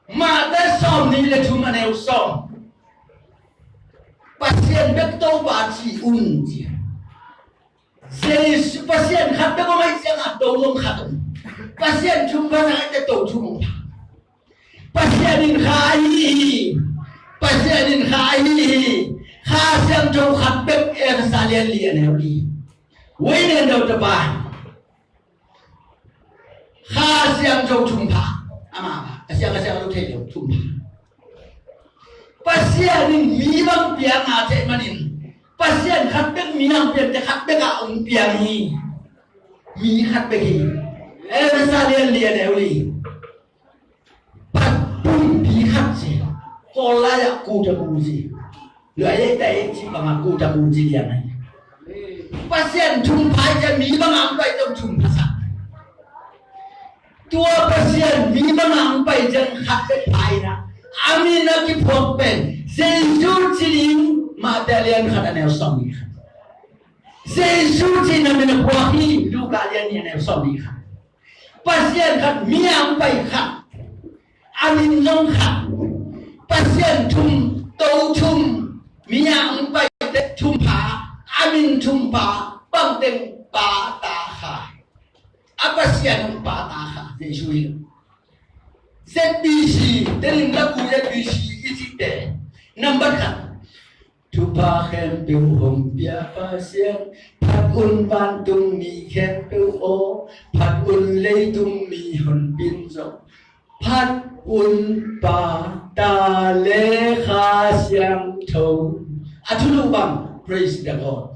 Matthai sawmnih le thum, a neu sawm. Pasian bek Topa ci un ci. Jesu, Pasian khat bek om ahih ciangin to zong khat om. Pasian thum pha, sang ahih teh to thum om. Pasian in kha ahi hi. Pasian in kha ahi hi. Kha Siangtho khat bek, Efesa lian li, a neu li. Voi nen dau tapa. Kha Siangtho thum pha. Ama pha. A siang, a siang lo thei lo thum pha. Pasian in mi bang piang a, ceh manin Pasian khat bek mi hong piang, te khat bek a hong piang hi. Mi khat bek hi. Efesa lian li, a neu li. Pumpi khat ci. Kawl lai ah kutaku ci. Lui ei ta ei ci bang a kutaku ci lian ahi. Pasian thum pha hi, mi bang a hong pai tawh thum pha sa. Tua Pasian mi bang a hong pai ciang khat bek pha hi na. A min a kiphuak pen Jesu ci ding, Matthai lian khat, a neu sawmnih khat. Jesu ci-in a min a phuak hi, Luka lian nih, a neu sawmnih khat. Pasian khat, mi a hong pai khat, a min zong khat. Pasian thum, to thum, mi a hong pai te thum pha, a min thum pha, bang teng Pa, Ta, Kha. A Pasian hong Pa, Ta, Kha Jesu hi lo. Z B C, Tedim Laku Z B C i cihte, nambat khat. Thupha khempeuh hong pia Pasian, phat un vantung mi khempeuh aw, phat un leitung mi honpin zong, phat un Pa, Ta le Kha Siangtho. A thulu bang, praise the Lord.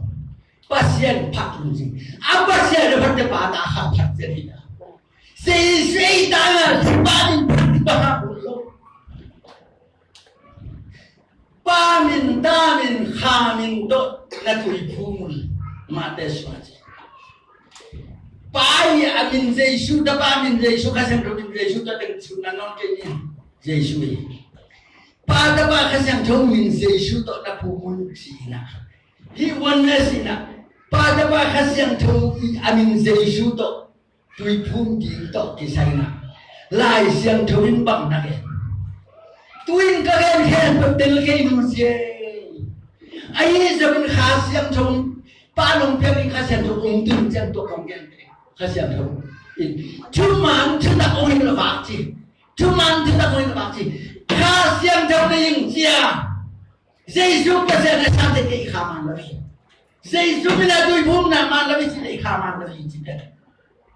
Pasian phat un ci. A Pasian a phat te Pa, Ta, Kha phat te hi na. Sei, sei ta na, Pa min phat te Pa ha un lo. Pa min, Ta min, Kha min tawh na tuiphum un. Matthai sua ci. Pa i a min Jesu, Tapa min Jesu, Kha Siangtho min Jesu tawh teng sut na nawn kei ni. Jesu hi. Pa, Tapa, Kha Siangtho min Jesu tawh na phum un ci na. Hih oneness in ah, Pa, Tapa, Kha Siangtho i a min Jesu tawh tuiphum ding tawh kisai in ah, Lai Siangtho in bang na gen? Tu-in ka gen khempeuh tel kei nu sia. Ahi zongin Kha Siangtho, Pa nong piak in Kha Siangtho hong tun ciang tua kong gen te. Kha Siangtho in thuman thutak hong hilh vak ci. Thuman thutak hong hilh vak ci. Kha Siangtho na ing cia. Jesu Pasian a sate kei kha man lo hi. Jesu min a tuiphumna man lo hi ci, kei kha man lo hi ci pen.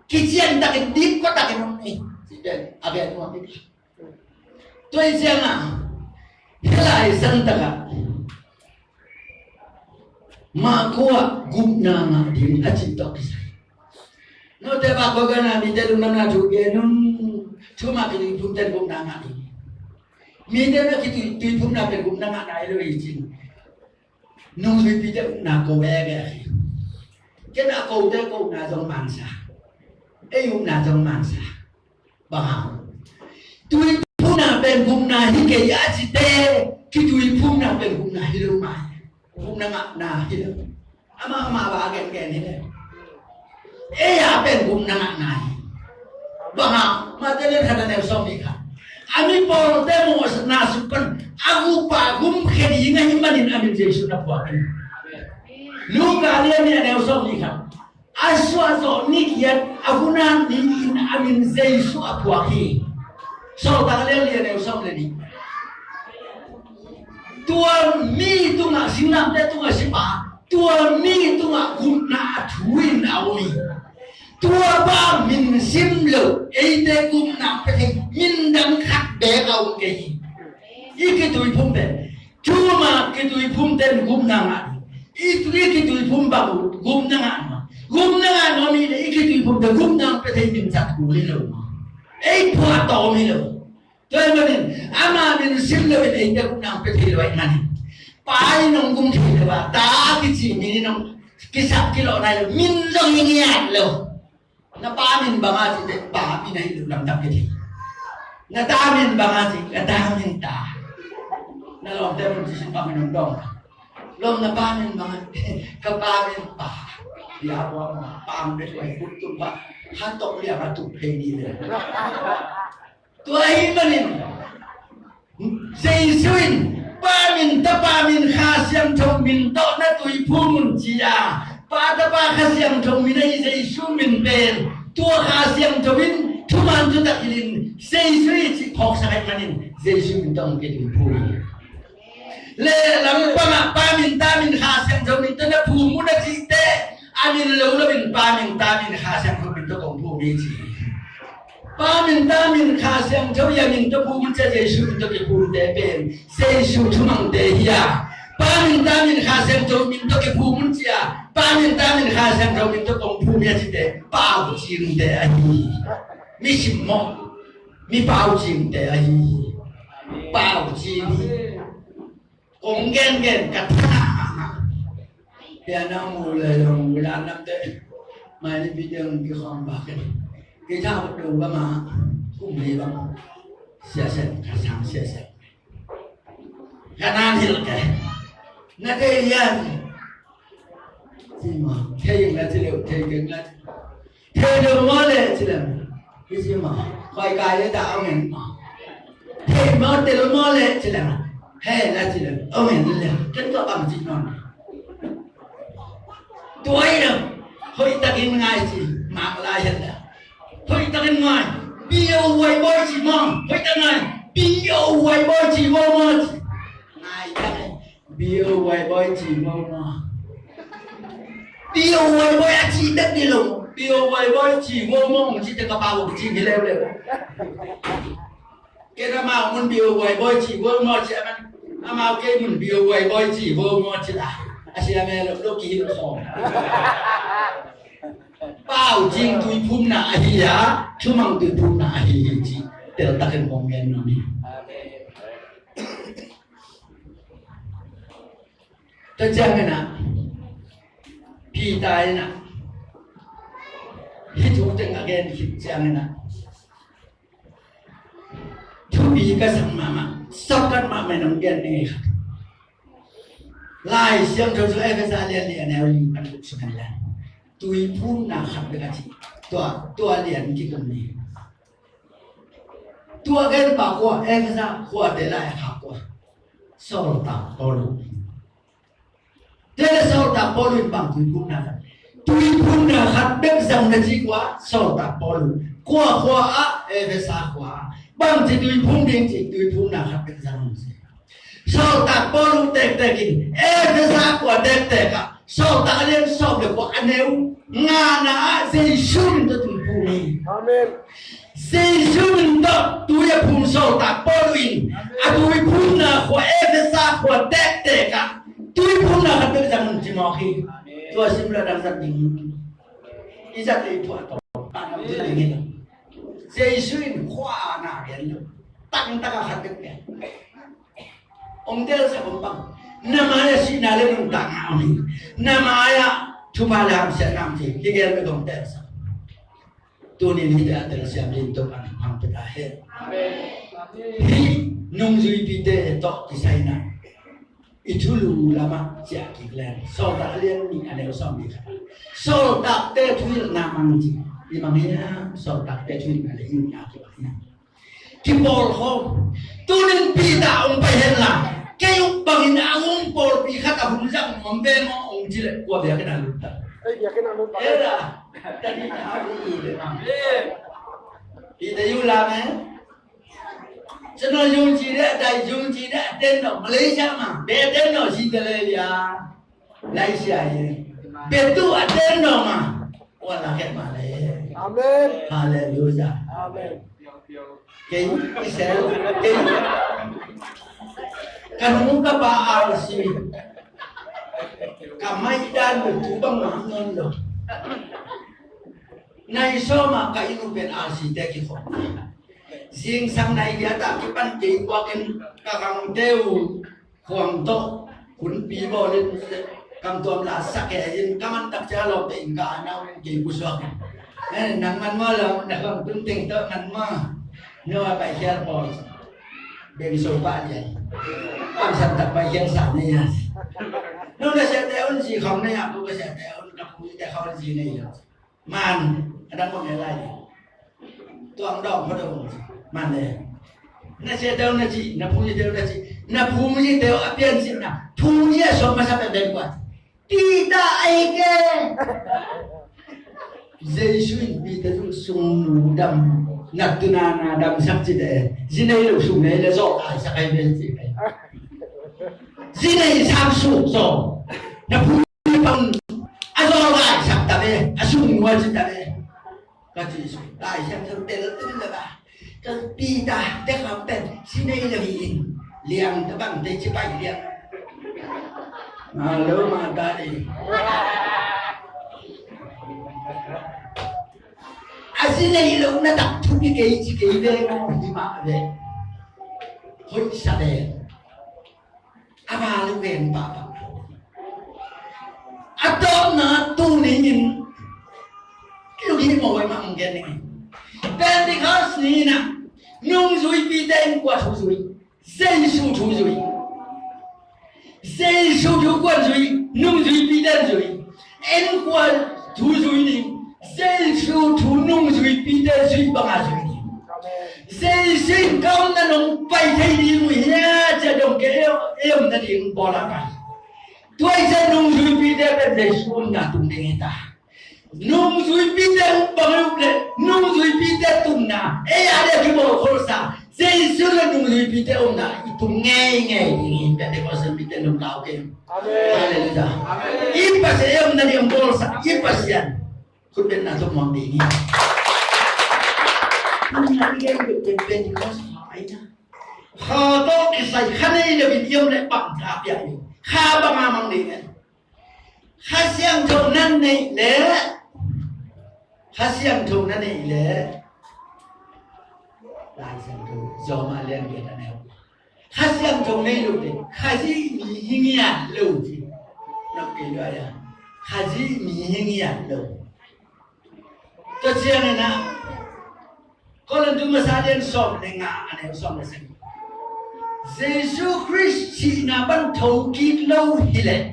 Kician takin, dipkua takin om ni ci pen a gen nuam hi. Tua hi ciangin hih lai sang takah Marka ah gupna ngah ding a cih tawh kisai. Note Marka gana mite lungdamna thu gen un. Thumah kituiphumte in gupna ngah ding. Mite na kitui, tuiphumna pen gupna ngahna hi lo hi cin. Nungzuipite upna ko veve hi. Ken a kote ko upna zong mansa. Ei upna zong mansa. Bang hang? Tuiphumna pen gupna hi kei a cite, kituiphumna pen gupna hi lo mai. Gupna ngahna hi lo. Amah amah ba a gengen hi le. Ei a pen gupna ngahna hi. Bang hang? Matthai lian khat a neu sawm nih khat. A mi pawlte mawhna sung pan a gupa gumkhia ding ahih manin a min Jesu na phuak hi. Luka lian nih a neu sawm nih khat. A suahzawh ni giat a vun at ni-in a min Jesu a phuak hi. Sawltak lian li a neu sawm le nih. Tua mi tungah, singlamteh tungah sipa, tua mi tungah gupna a thu in a om hi. Tua pa min sim lo, eite gupna pia thei min dang khat beek a om kei hi. I kituiphum pen Thuma kituiphumte in gupna ngah ding. I, i kituiphum bang uh gupna ngah nuam. Gupna ngah nuam hi le i kituiphumte gupna hong pia thei min zat kul hi lo. Ei phuahtawm hi lo. Tua ahih manin ama min sim loin eite gupna hong pia thei lo ahih manin, Pa in hong gum thei lo a, Ta kici min in hong kisap kilawh nai lo. Min zong hi ngiat lo. Na pa min bang a cih teh Pa min ahi lo lamdang hi thei. Na ta min bang a ci, ka ta min ta. Na lawmte mun ci sin bang in hong dawng. Lawm, na pa min bang a ci, ka pa min pa. Bia bua ma pa min bia tuai put tum pa. Han tok liang a tuk phei ni le. Tua ahih manin Jesu in Pa min, Tapa min, Kha Siangtho min tawh na tuiphum un ci a, Pa, Tapa, Kha Siangtho min ahi Jesu min pen tua Kha Siangtho in thuman thutak hilhin Jesu i cih phawksak ahih manin Jesu min tawh hong kituiphum. Le lampangah Pa min, Ta min, Kha Siangtho min tawh na phum un a cihte a min lo loin Pa min, Ta min, Kha Siangtho min tawh kong phum hi ci. Pa min, Ta min, Kha Siangtho i a min tawh phum un ci a, Jesu min tawh kiphumte pen Jesu thumangte hi a, Pa min, Ta min, Kha Siangtho min tawh kiphum un ci a, Pa min, Ta min, Kha Siangtho min tawh kong phum hi a cite pau cingte ahi hi. Mi simmawh, mi pau cingte ahi hi. Pau cing hi. Kong gengen ka tha. Pianna mu le long mu lan nam te. Mai ni pi deng ki khom ba ke. Ki tha ko do ba ma. Kum ni ba. Sia sen ka sang sia sen. Ka nan hil ke. Na te yan. Ci ma. Thei ing la ci leu, thei ing la ci. Thei lo maw le ci leu. Hi ci ma. Khoi kai le ta au ngen ma. Thei maw, thei lo maw le ci leu. He la ci leu. Au ngen le. Ken ko bang ci non. Tua i na. Hoih takin ngai ci. Mang lai hen la. Hoih takin ngai. Bi o wai boy ci maw. Hoih takin ngai. Bi o wai boy ci maw maw ci. Ngai takin. Bio wai boy ci mo mo. Bio wai boy a ci dek di lo. Bio wai boy ci mo mo ci te ka pa wo ci ni leu leu. Ke na ma mun bio wai boy ci mo mo ci aman. Ama ke mun bio wai boy ci mo mo ci la. A ci ame lo lo ki hin ko. Pau cing tuiphumna ahi a, thumang tuiphumna ahi hi ci. Tel takin kong gen no ni. Tua ciangin ah, Peter in ah, hih thu teng a gen khit ciangin ah, thupi ka sak mahmah, sap kat mahmah in hong gen ding hi kha. Lai Siangtho cu Efesa lian li a neu li pan guk sung hen la, tuiphumna khat bek a ci. Tua, tua lian kikum ni. Tua gen pa kua, Efesa khuate lai a kha kua. Sawltak Paul uh. Tua le Sawltak Paul uh in bang tuiphumna khat. Tuiphumna khat bek zang na ci kua, Sawltak Paul uh. Kua khua ah, Efesa khua ah. Bang ci tuiphum ding ci, tuiphumna khat bek zang na ci. Sawltak Paul uh tektek in, Efesa khua tektek ah, Sawltak a lian sawm le kua a neu ngana ah Jesu min tawh tuiphum hi. Amen. Jesu min tawh tui a phum Sawltak Paul uh in, a tuiphumna khua Efesa khua tektek ah, tuiphumna khat bek zang un ci mawk hi. Tua sim lo dang zat ding. I zat le i phuah tawh. Jesu in khua a na gen lo. Tangtak a khat bek gen. Hong telsak om bang. Na mai-ah sihna le nuntakna om hi. Na mai-ah thupha le hamsiatna om hi. Hih gel bek hong telsak. Tuni-in hihte a telsiam ding tuk an hong pia ta hen. Hih nungzuipite tawh kisai-in ah i thulu lamah ciah kik leng. Sawltak a lian nih a neu sawm nih khat. Sawltakte thuhilhna mang ci. I mang hiam? Sawltakte thuhilhna le i nih a kibang hiam? Kipawl khawm. Tunin Peter hong pai hen la, kei uk bangin a um pawlpi khat a hun zang nuam ve maw hong ci leh kua biakinn a lut ta? Ei, biakinn a lut ta. Ei da. Tadi na a lut le ma. Peter, you love me? Cino yung ci deh, dai yung ci deh, ten no Malaysia ma. Be ten no si te le ya. Lai sia ye. Betu a ten no ma. Wala ke ma le. Amen. Hallelujah. Amen. Kei, i sel, kei. Kan mu ka ba a si. Ka mai dan betu bang ma non lo. Nai so ma ka inu pen a si te ki khop. Zingsang nai dia ta ki pan kei wa ken ka kang teu. Khuang tawh hunpi bawlin kam tuam la sak e in ka man tak cia lawmte in ka anau in kei pusuak. Eh, nang man maw lo, na khuang tun teng tawh man maw. No a paikhial pawl beng so pah lian. Pamsam tak paikhial sa nei a. No na siate un zi khong nei a, ko ka siate un ka pui te khong zi nei a. Man a dang bang lai. Tuang dong ko dong man le. Na siate un na ci, na pui te un na ci, na pui te un a pian sin na pui a so masa pen den kuat. Peter a hi kei. Jesu in Peter zong sung nu dam, nak tuna na damsak ci te, zi nei lo sung nei le zawh aisak ai ve ci ve. Zi nei sak suk zaw, na phu pan a zawh aisak ta ve, a sung nu a ci ta ve. Ka ci suk, Lai Siangtho tel tum le ba. Ka Peter te kham pen si nei lo hi in, liang ta bang te ci pai liang. Ma lo ma ta di. A si nei lo na tak thu ki kei ci kei ve, ngau hi ma ve. Hoih sa ve. A va lu gen pahpah. A tawpna tu ni in lu hi mawh mah ong gen ni. Pentecost ni na nungzuipite in kua thu zui? Jesu thu zui. Jesu thu kua zui? Nungzuipite in zui. En kua thu zui ni? Jesu thu nungzuipite zui banga zui ni. Jesu in ka omna nong pai thei ding uh hia cia dong ke e omna ding bawl a pai. Tua i cia nungzuipite pen Jesu omna tung ding hi ta. Nungzuipite up bang up le nungzuipite tumna ei a dia kibawl kholsa Jesu le nungzuipite omna i tung ngeingei ding hi. Pentecost mite nunglau ke. Halleluia. I Pasian ei omna ding bawlsa i Pasian khutbetna tawh muang ding hi. Nang na i gen deuh pen Pentecost kha ahi na. Kha tawh kisai kha nei lo in i om le bang ka piak ding. Kha bang a mang ding e. Kha Siangtho na neih le, Kha Siangtho na neih le, Lai Siangtho Rom a lian giat a neu. Kha Siangtho nei lo te Khazih mi hi ngiat lo ci. Nok kei lo a, Khazih mi hi ngiat lo. Tua ciangin ah Korin thu masa lian sawm le nga a neu sawm le sagih. Jesu Khrist sihna pan thokik lo hileh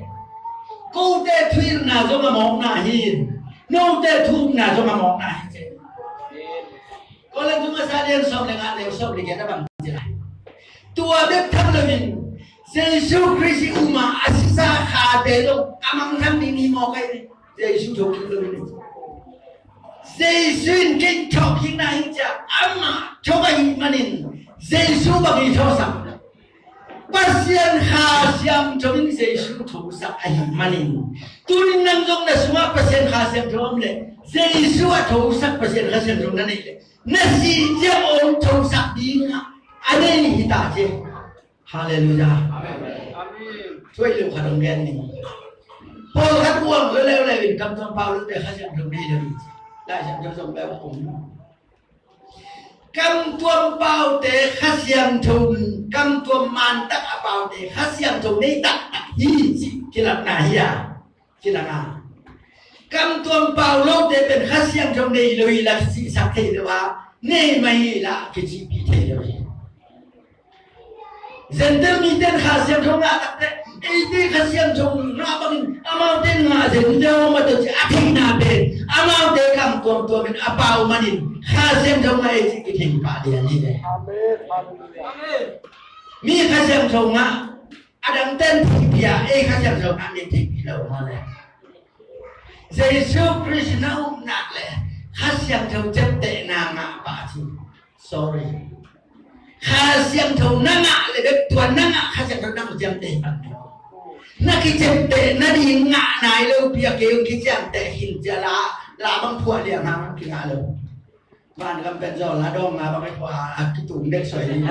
kote thuhilhna zong a mawkna hi. Note thu-upna zong a mawkna hi. Korin thu masa lian sawm le nga a neu sawm le giat a bang ci lai. Tua bek tham loin Jesu Khrist i um a a sisa khate zong a mangthang ding hi mawk ahi. Jesu thokik lo hi. Jesu in kei thawhkikna hi cia amah thawh ahih manin Jesu bang hi thawhsak. Pasian Kha Siangtho in Jesu thosak ahih manin tunin nang zong na sungah Pasian Kha Siangtho om le Jesu a thosak Pasian Kha Siangtho na neih le na sih ciang om thosak dingah a nei hi ta ci. Halleluia. Thuai lo khat hong gen ning. Pawlkhat uang lo leuleu in kamtuam pau lote Kha Siangtho nei lo hi. Lai Siangtho zong bel om. Kamtuam paute Kha Siangtho, kamtuam mantak a paute Kha Siangtho nei taktak hi cih kilakna hi a. Kilakna. Kamtuam pau lote pen Kha Siangtho nei lo hi la kicihsak thei lo a, nei mah hi la kicihpih thei lo hi. Gentile mite in Kha Siangtho ngah takte eite Kha Siangtho ngah bangin amaute in ngah Gentile aw mah tawh ci a theihna pen amaute kam tuamtuam in a pau manin Kha Siangtho ngah ei cih kithei pah lian hi ve. Mi Kha Siangtho ngah a dangte in theihpih a ei Kha Siangtho ngah nei theihpih lo maw le. Jesu Khrist na upna le Kha Siangtho ciaptehna ngah pah ci. Sorry. Kha Siangtho na ngah le bek tua na ngah Kha Siangtho na mu ciamteh pan. Na kiciamteh nading ngah nai lopi a kei hong kiciamteh khin cia la, la bang phuah liang hang kingah lo. Van gam pen zaw la dawng nga bang i phuah a kitung dek soi ding.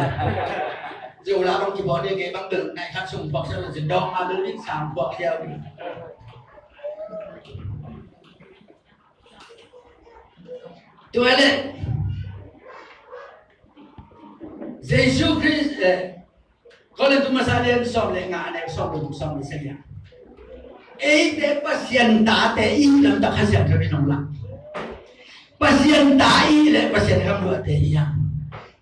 Zo la bang kiphuah dek kei bang bel nai khat sung phuak sia lo ci dawng nga bel ding sang phuak liau ding. Tua le Jesu Khrist, eh, Korin thu masa lian sawm le nga a neu sawm le guk sawm le sagih. Eite Pasian tate i lamtak Kha Siangtho in hong lak. Pasian ta i le Pasian gam luahte i a.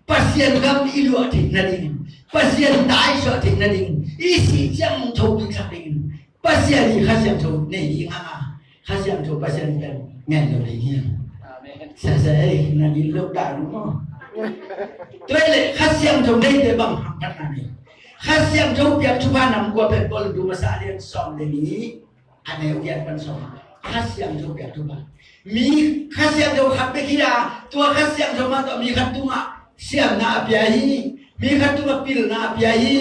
Pasian gam i luah theih nadingin, Pasian ta i suah theih nadingin, i sih ciang hong thokik sak dingin Pasian i Kha Siangtho nei ding hang a, Kha Siangtho Pasian pen ngen lo ding hiam? Amen. Sa sa ei, na ding lo ta lo maw. Tua hi leh Kha Siangtho neite bang hamphatna nei? Kha Siangtho piak thupha nam kua pen Korin tu masa lian sawm le nih, a neu giat pan sawm. Kha Siangtho piak thupha. Mi Kha Siangtho khat bek hi a, tua Kha Siangtho mah tawh mi khat tungah siamna a pia hi. Mi khat tungah pilna a pia hi.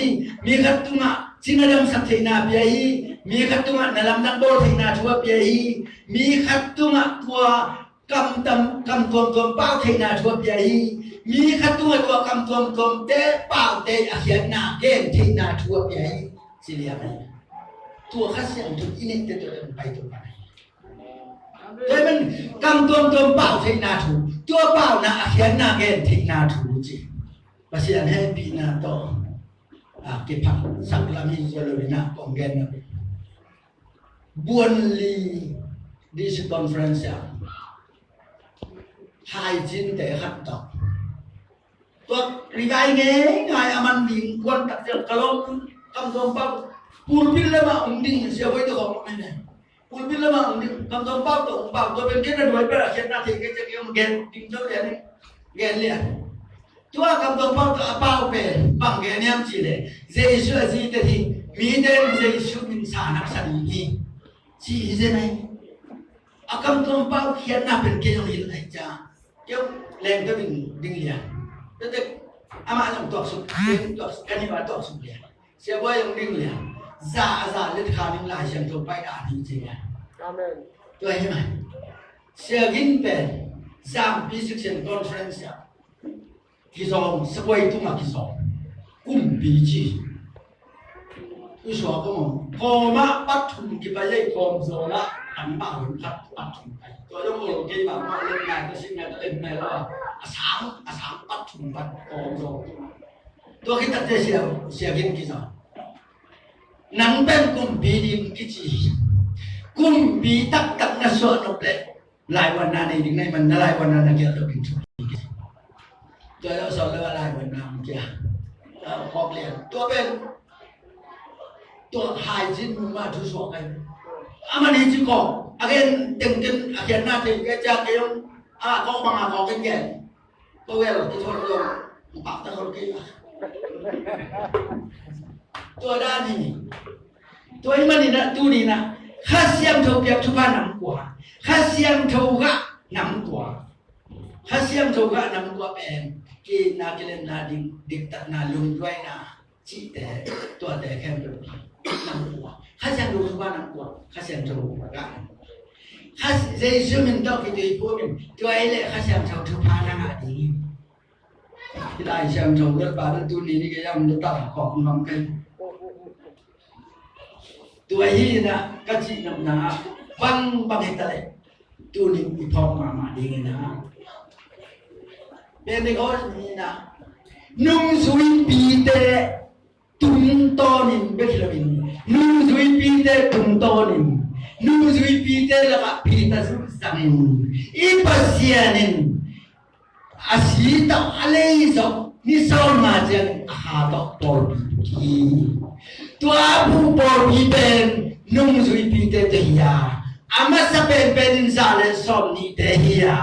Mi khat tungah cina damsak theihna a pia hi. Mi khat tungah na lamdang bawl theihna thu a pia hi. Mi khat tungah tua kam tam, kam tuamtuam pau theihna thu a pia hi. Mi khat tungah tua kam tuamtuamte paute a khiatna gen theihna thu a pia hi. Ci liam hi. Tua Kha Siangtho i neihte tua pai tua pai. Tua hi man kam tuamtuam pau theihna thu, tua pauna a khiatna gen theihna thu ci. Pasian hehpihna tawh a kiphat sak lam hi zaw lo in a kong gen na. Buanli District Conference a haicinte khat tawh tua rivai ngei ngai a man ding kuan tak ciang ka lawm kam tuam pau pulpit lamah hong ding sia voi tawh khawng om hi ne. Pulpit lamah hong ding kam tuam pau tawh hong pau tua pen kei na duai ber a khiatna thei kei ciang kei hong gen ding zo lian hi. Gen lian. Tua kam tuam pau tawh a pau pen bang gen hiam cih leh Jesu a zite hi, mite in Jesu min sa nak sa ding hi. Ci hi zen ai. A kam tuam pau khiatna pen kei hong hilh ai ca. Keu leng ka ding ding lian. Tete ama zong tuak suk, keu tuak suk, kani ba tuak suk lian. Sia bua yong ding lian. Za a za let kha ding lai siang to pai da ding ci lian. Amen. Tua hi mai. Sia gin pen Zampi Sixteen Conference ya. Kizawng, sabuai tungah kizawng. Kumpi ci. Tua suak kong om. Kawmah pathum kipai ei kawm zawlah an mah hun khat pathum pai. Tua zong ol kei bang mah len nai ka sin nai ka len nai lo. A sang, a sang pathum pat kawm zawng. Tua khit takte sia, sia gin kizawng. Nang pen kumpi ding kici. Kumpi taktak na suah nop leh laivuanna nei ding na hih man na laivuanna na gelh loh ding thupi. Tua lo sawl lo a laivuanna om kia. Kawk lian tua pen tua haicin mah thu suak ai. A man hi ci kawk a gen tengteng a khiatna thei kei cia kei om a kawk bang a kawk in gen. Tua vel kithol lo, pakta khol kei la. Tua dan hi. Tua hi manin ah tuni in ah Kha Siangtho piak thupha nam kua, Kha Siangtho gah nam kua, Kha Siangtho gah nam kua pen ki na kilemna dik, diktatna lungduaina cihte, tuate khempeuh nam kua. Kha Siangtho thupha nam kua, Kha Siangtho gah nam kua. Kha Jesu min tawh kituiphum in, tua hi leh Kha Siangtho thupha na ngah ding hi. Hih Lai Siangtho vel pa na tuni ni kei a om na ta khawk ngam kei. Tua hi in ah ka cih nopna ah bang bang hi ta leh tuni i phawk mahmah ding in ah Pentecost ni in ah nungzuipite tungtawnin bek hi loin nungzuipite tungtawnin nungzuipite lakah Peter zuk zangin i Pasian in a si tawh a lei zawh ni sawm nga ciangin a kha tawh pawlpi hi. Tua a buh pawlpi pen nungzuipite te hi a, a masa penpen in za le sawm nihte hi a,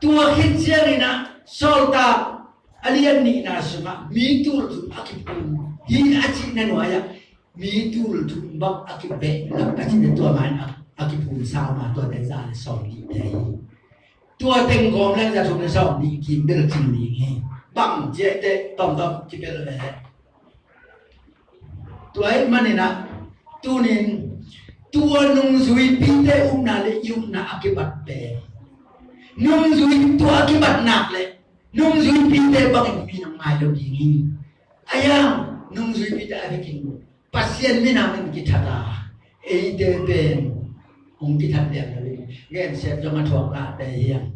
tua khit ciangin ah Sawltak a lian nihna sungah mi tul thum a kiphum hi a cihna nuai-ah mi tul thum bang a kibeh lam a cihna tua man a, a kiphum sau ma tuate za le sawm nihte hi. Tua teng gawm le za thum le sawm nih kim bel cing ding hi. Bang ciahte tawmtawm kibel le. Tua ahih manin ah tunin tua nungzuipite upna le i upna a kibat pen nungzui tua a kibat nak le nungzuipite bangin mi nang ngai lo ding hi. A yang nungzuipite a bikin Pasian minam in kithat a eite pen hong kithat lian lo ding. Gensiat zong a thuak lahte hiam?